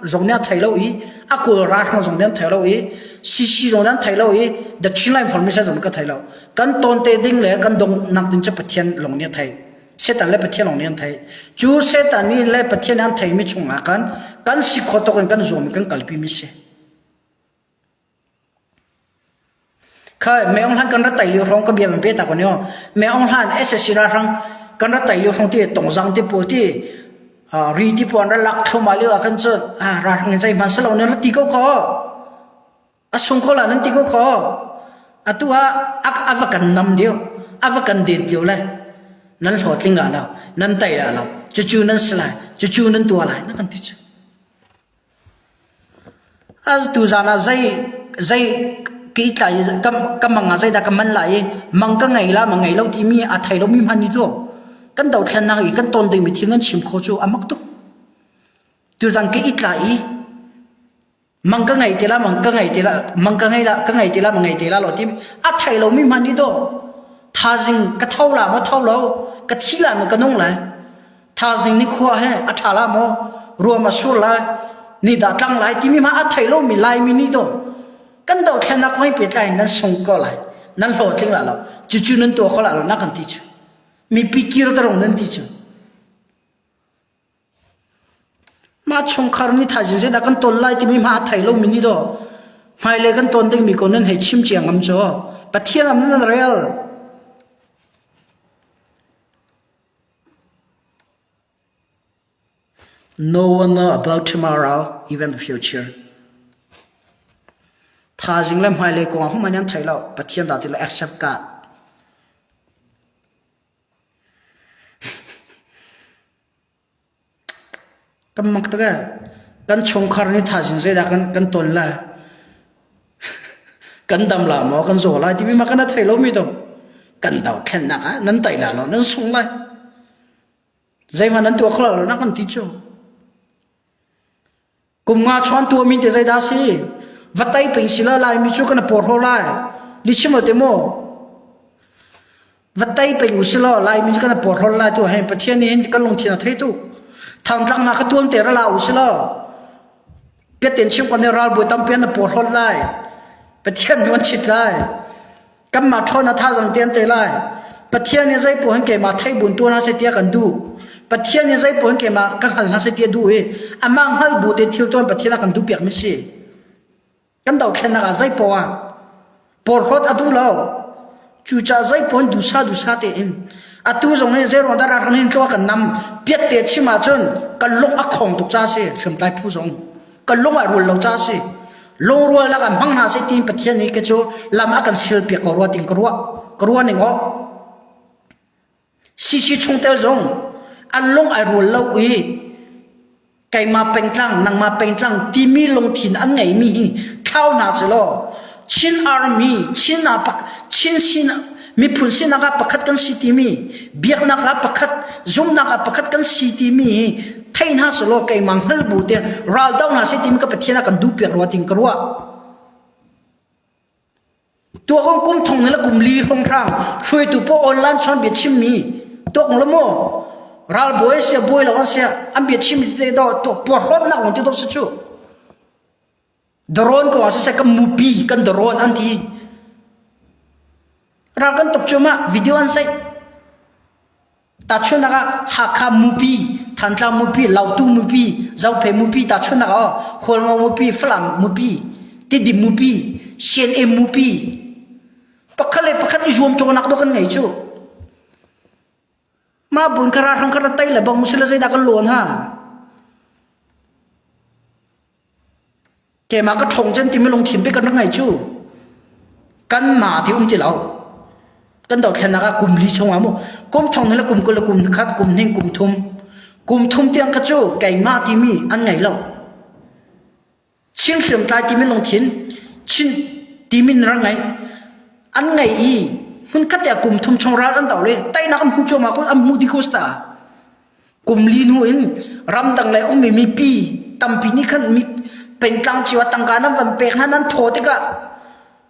S1: zong nih a thei lo i a Kawl ralhrang zong nih an thei lo i CC zong nih an thei lo i The Chinland Information zong nih ka thei lo. Kan tawn te ding le kan donghnak ding cu Pathian lawng nih a thei. Satan le Pathian lawng nih an thei. Cu Satan nih le Pathian nih an theimi chungah khan kan si khawh tawk in kan zuam i kan kalpi mi si. Kha Meng Aung Hlan kan ra tai lio hrawng ka bia man pe ta ko ni aw. Meng Aung Hlan SSC ralhrang kan ra tai lio hrawng ti tongzang ti pawl ti ri ti pawl an ra lak thluahmah lio ah khan cun ralhrang in zeihmanh si lo nan ra ti ko kho. A sung ko la nan ti ko kho. Atu ah a va kan nam lio, a va kan det lio le nan hlawhtling la lo, nan tai la lo, cucu nan si lai, cucu nan tuah lai na kan ti cu. Tuzaan ah zei zei ka i tlai i ka mang ah zeidah ka man lai i mang ka ngei la ma ngei lo timi a thei lomi hmanh nih cu kan dothlennak i kan ton dingmi thil nan chim khawh cu a mak tuk. Tuzaan ka i tlai i mang ka ngei te la mang ka ngei te la mang ka ngei la ka ngei te la ma ngei te la lo timi a thei lomi hmanh nih dawh thazing ka tho la maw tho lo ka thi la maw ka nung lai Thazing nikhua he a ṭha la maw? Ruam a sur lai, ni dah tlang lai timi hmanh a thei lomi Laimi nih dawh kan dothlennak kong he pehtlai in nan sung ko lai, nan hlawhtling la lo, cucu nan tuah kho la lo na kan ti cu. Mipi kir tarung nan ti cu. Mah chungkhar nih thaizing zeidah kan ton lai timi hmanh a thei lomi nih dawh hmailei kan ton dingmi ko nan hei chim cia ngam cu. Pathian am nan rel. No one know about tomorrow, even the future. Thazing le hmailei kong ah hum an thei lo. Pathian dah ti lo accept God. Kan mak tak eh. Kan chungkhar nih thazing zeidah kan kan ton lai. Kan dam la maw kan zaw lai timi ma kan thei lo mi to. Kan dothlennak ah nan tai la lo nan sung lai. Zeihmanh nan tuah kho lo nak kan ti cu. Kum nga chuan tua min te zeidah si? Va tai ping si la lai mi cu kan por ho lai. Li chim te mo. Va tai ping u si lo lai mi cu kan por hol lai tu he Pathian nih kan lungthin a thei tu. Thangtlang na ka tuan te ra la u si lo. Piaten chim kan ral bui tampi an por hol lai. Pathian nih an chit lai. Kanmah ṭhawn a thazang te an te lai. Pathian nih zei paoh hin keimah theih bun tuah hna seh tiah kan duh. Pathian nih zei paoh hin keimah ka hngal hna seh tiah duh i amah hngal bu tein thil tuan Pathian a kan duh piakmi si. Kan dothlennak ah zei paoh ah porhlawt a duh lo. Cucaah zei paoh hin duhsah duhsah tein atu zong hi zei ruang dah ralhrang hin tlaw kan nam piat te chim ahcun kan lung a khong tuk ca si hriamtlai phu zong. Kan lung ah rual lo ca si. Lungrualnak ah hmang hna seh tiin Pathian nih ka cu lam a kan silpiak ko rua tiin ka ruah. Ka ruah ning aw. CC chungtel zong an lung ai rual lo i keimah pengtlang nangmah pengtlang timi lungthin an ngeimi hi thlau hna selaw Chin Army Chin ah Chin sin miphun sinak ah pakhat kan si timi biaknak ah pakhat zumhnak ah pakhat kan si timi hi thei hna selaw keimah hngal bu te ral do hna seh timi ka Pathian ah kan duh piak rua tin ka ruah tuak kum thong le kum li hrawng hrang hruaitu po online chon bia chim mi tuak lo mo ral bawi sia bawi lo an sia an bia chim te do to porhlawt nak long ti do se chu Darawn ko ah siseh kan mupi kan darawn an ti. Ral kan tuk cuahmah video an saih. Tahchunhnak ah Hakha mupi, Thantlang mupi, Lautu mupi, Zophei mupi tahchunhnak ah Hualngo mupi, Falam mupi, Tidim mupi, CNA mupi. Pakhat le pakhat i zuamcawhnak dawh kan ngei cu. Mah bun kha ralhrang kha ra tei le bang musila zeidah kan lawn ha? Keimah ka ṭhawng cen timi lungthin bik kan rak ngei cu kanmah ti um ti lo. Kan dothlennak ah kum li chung ah mu kum thong le kum 20 le kum khat kum hning kum thum kum thum tiang kha cu keimah timi an ngei lo. Chin hriamtlai timi lungthin Chin timi na rak ngei an ngei i hmunkhat te ah kum thum chung ral an do le teinak an hmu cuahmah ko an hmu dih ko ta. Kum li hnu in ramdang lei ummi mipi tampi nih khan mi pengtlang cio ah tangka nan van pek hna nan thaw tikah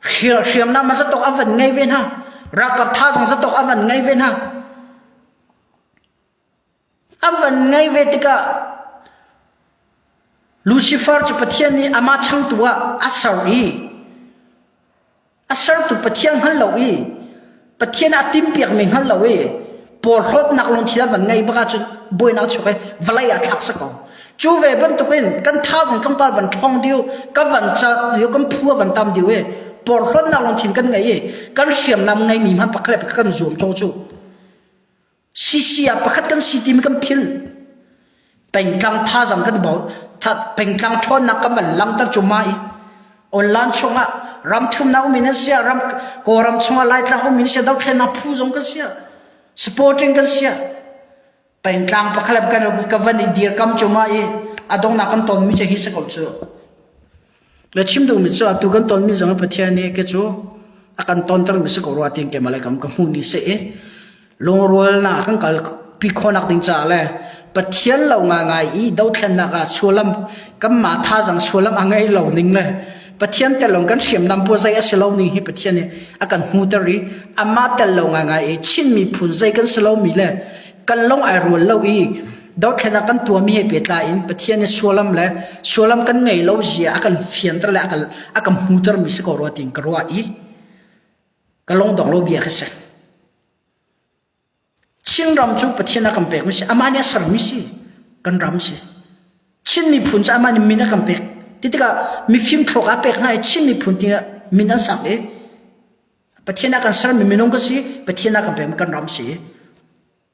S1: hriamnam zatok an van ngei ve hna ralkap tha zong zatok an van ngei ve hna an van ngei ve tikah. Lucifer cu Pathian nih amah changtu ah a ser i a sertu Pathian hngal lo i Pathian a timpiakmi hngal lo i porhlawtnak lungthin a van ngei bak ahcun buainak chuak i vawlei ah thlak si ko. Cu ve bantukin kan thazang tlawmpal van ṭhawng diu, ka van ca diu, kan phu a van tam diu i porhlawtnak lungthin kan ngei i kan hriamnam ngeimi hmanh pakhat le pakhat kan zuam cawh cu. CC ah pakhat kan si timi kan phil. Pengtlang thazang kan bau pengtlang ṭhawnnak kan van langhter cu ma i online chungah ram thumnak um in an sia ram Kawlram chungah Laitlang um in sia dothlennak phu zong kan sia supporting kan sia pengtlang pakhat kan ka van i dirkam cu ma i a dongnak kan tonmi cu hi si ko cu. Le chim duhmi cu atu kan tonmi zong Pathian nih ke cu a kan tontermi si ko rua tiin keimah le kam ka hmuh ni si i lungrualnak kan kalpi khawhnak ding caah le Pathian lo ngaingai i dothlennak ah sualam kanmah thazang sualam a ngei lo ning le Pathian tel lo kan hriamnam pawl zei a si lo ning hi Pathian nih a kan hmuter i amah tel lo ngaingai i Chin miphun zei kan si lomi le kan lung ai rual lo i dothlennak kan tuahmi he pehtlai in Pathian nih sualam le sualam kan ngei lo zia a kan fianter le a kan a kan hmutermi si ko rua tiin ka ruah i ka lungdong lo bia kha si. Chinram cu Pathian a kan pekmi si amah nih a sermi si kan ram si. Chin miphun cu amah nih min a kan pek. Ti tikah mifim thluak a pek hna i Chin miphun tiah min an sak i Pathian a kan sermi minung ka si Pathian a kan pekmi kan ram si.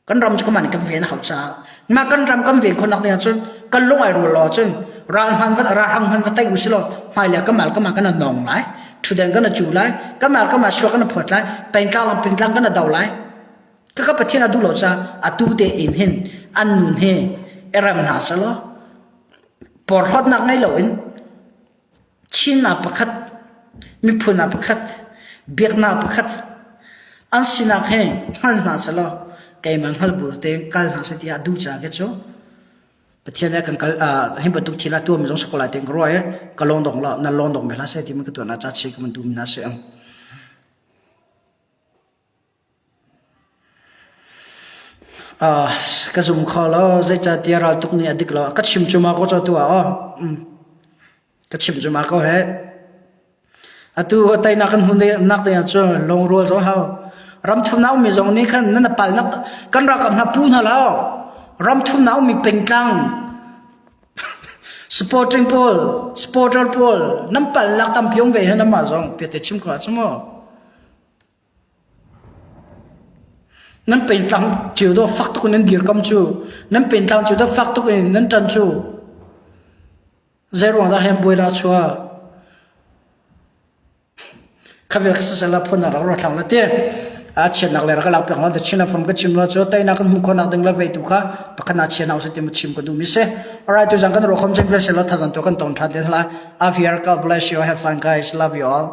S1: Kan ram cu kaman kan ven a hau caah mah kan ram kan ven khawhnak ding ahcun kan lung ai rual lo ahcun ral hman va ralhrang hman va tai u silaw hmailei kamal kama kan nong lai thuden kan cu lai kamal kama suak kan phawt lai pengtlang lam pengtlang kan do lai kaka Pathian a duh lo caah atu te in hin an nun he erem hna selaw porhlawtnak ngei loin Chin ah pakhat, miphun ah pakhat, biaknak pakhat an sinak he hngal hna selaw keimah hngal bu tein kal hna seh tiah duh caah khi cu Pathian he kan kal hi bantuk thil ah tuahmi zong si ko lai tiin ka ruah i ka lawng dong lo na lawng dong ve hlah seh timi ka tuahnak ca chi ka van duhmi hna si ang. Ka zum kho lo zeicahtiah raltuk nih a dik lo. Ka chim cu ma ko cu atu ah aw. Ka chim cu ma ko he. Atu teinak kan hmuh nak ding ahcun lungrual zong hau. Ram thumnak ummi zong nih khan nan palnak kan ralkap hna pu hna lo. Ram thumnak ummi pengtlang supporting pawl, supporter pawl nan palnak tampi um ve he namah zong piate chim ko ahcun maw. Nan pengtlang cio dawh fak tuk in nan dirkam cu, nan pengtlang cio dawh fak tuk in nan ṭan cu. Zeiruang dah hen buai chuah? Khavel kha sasala phun ah rak ra thlang la te. A chiatnak le rak lak piak la te chin fam ka chim la cu teinak kan hmuh khawhnak ding la vei tu kha pakhat na chian hau se ti mu chim ka duh mi se. Alright, tu zang kan ro khom chen vel se lo thazan tu kan tong tha te la. Aviar God bless you. Have fun guys. Love you all.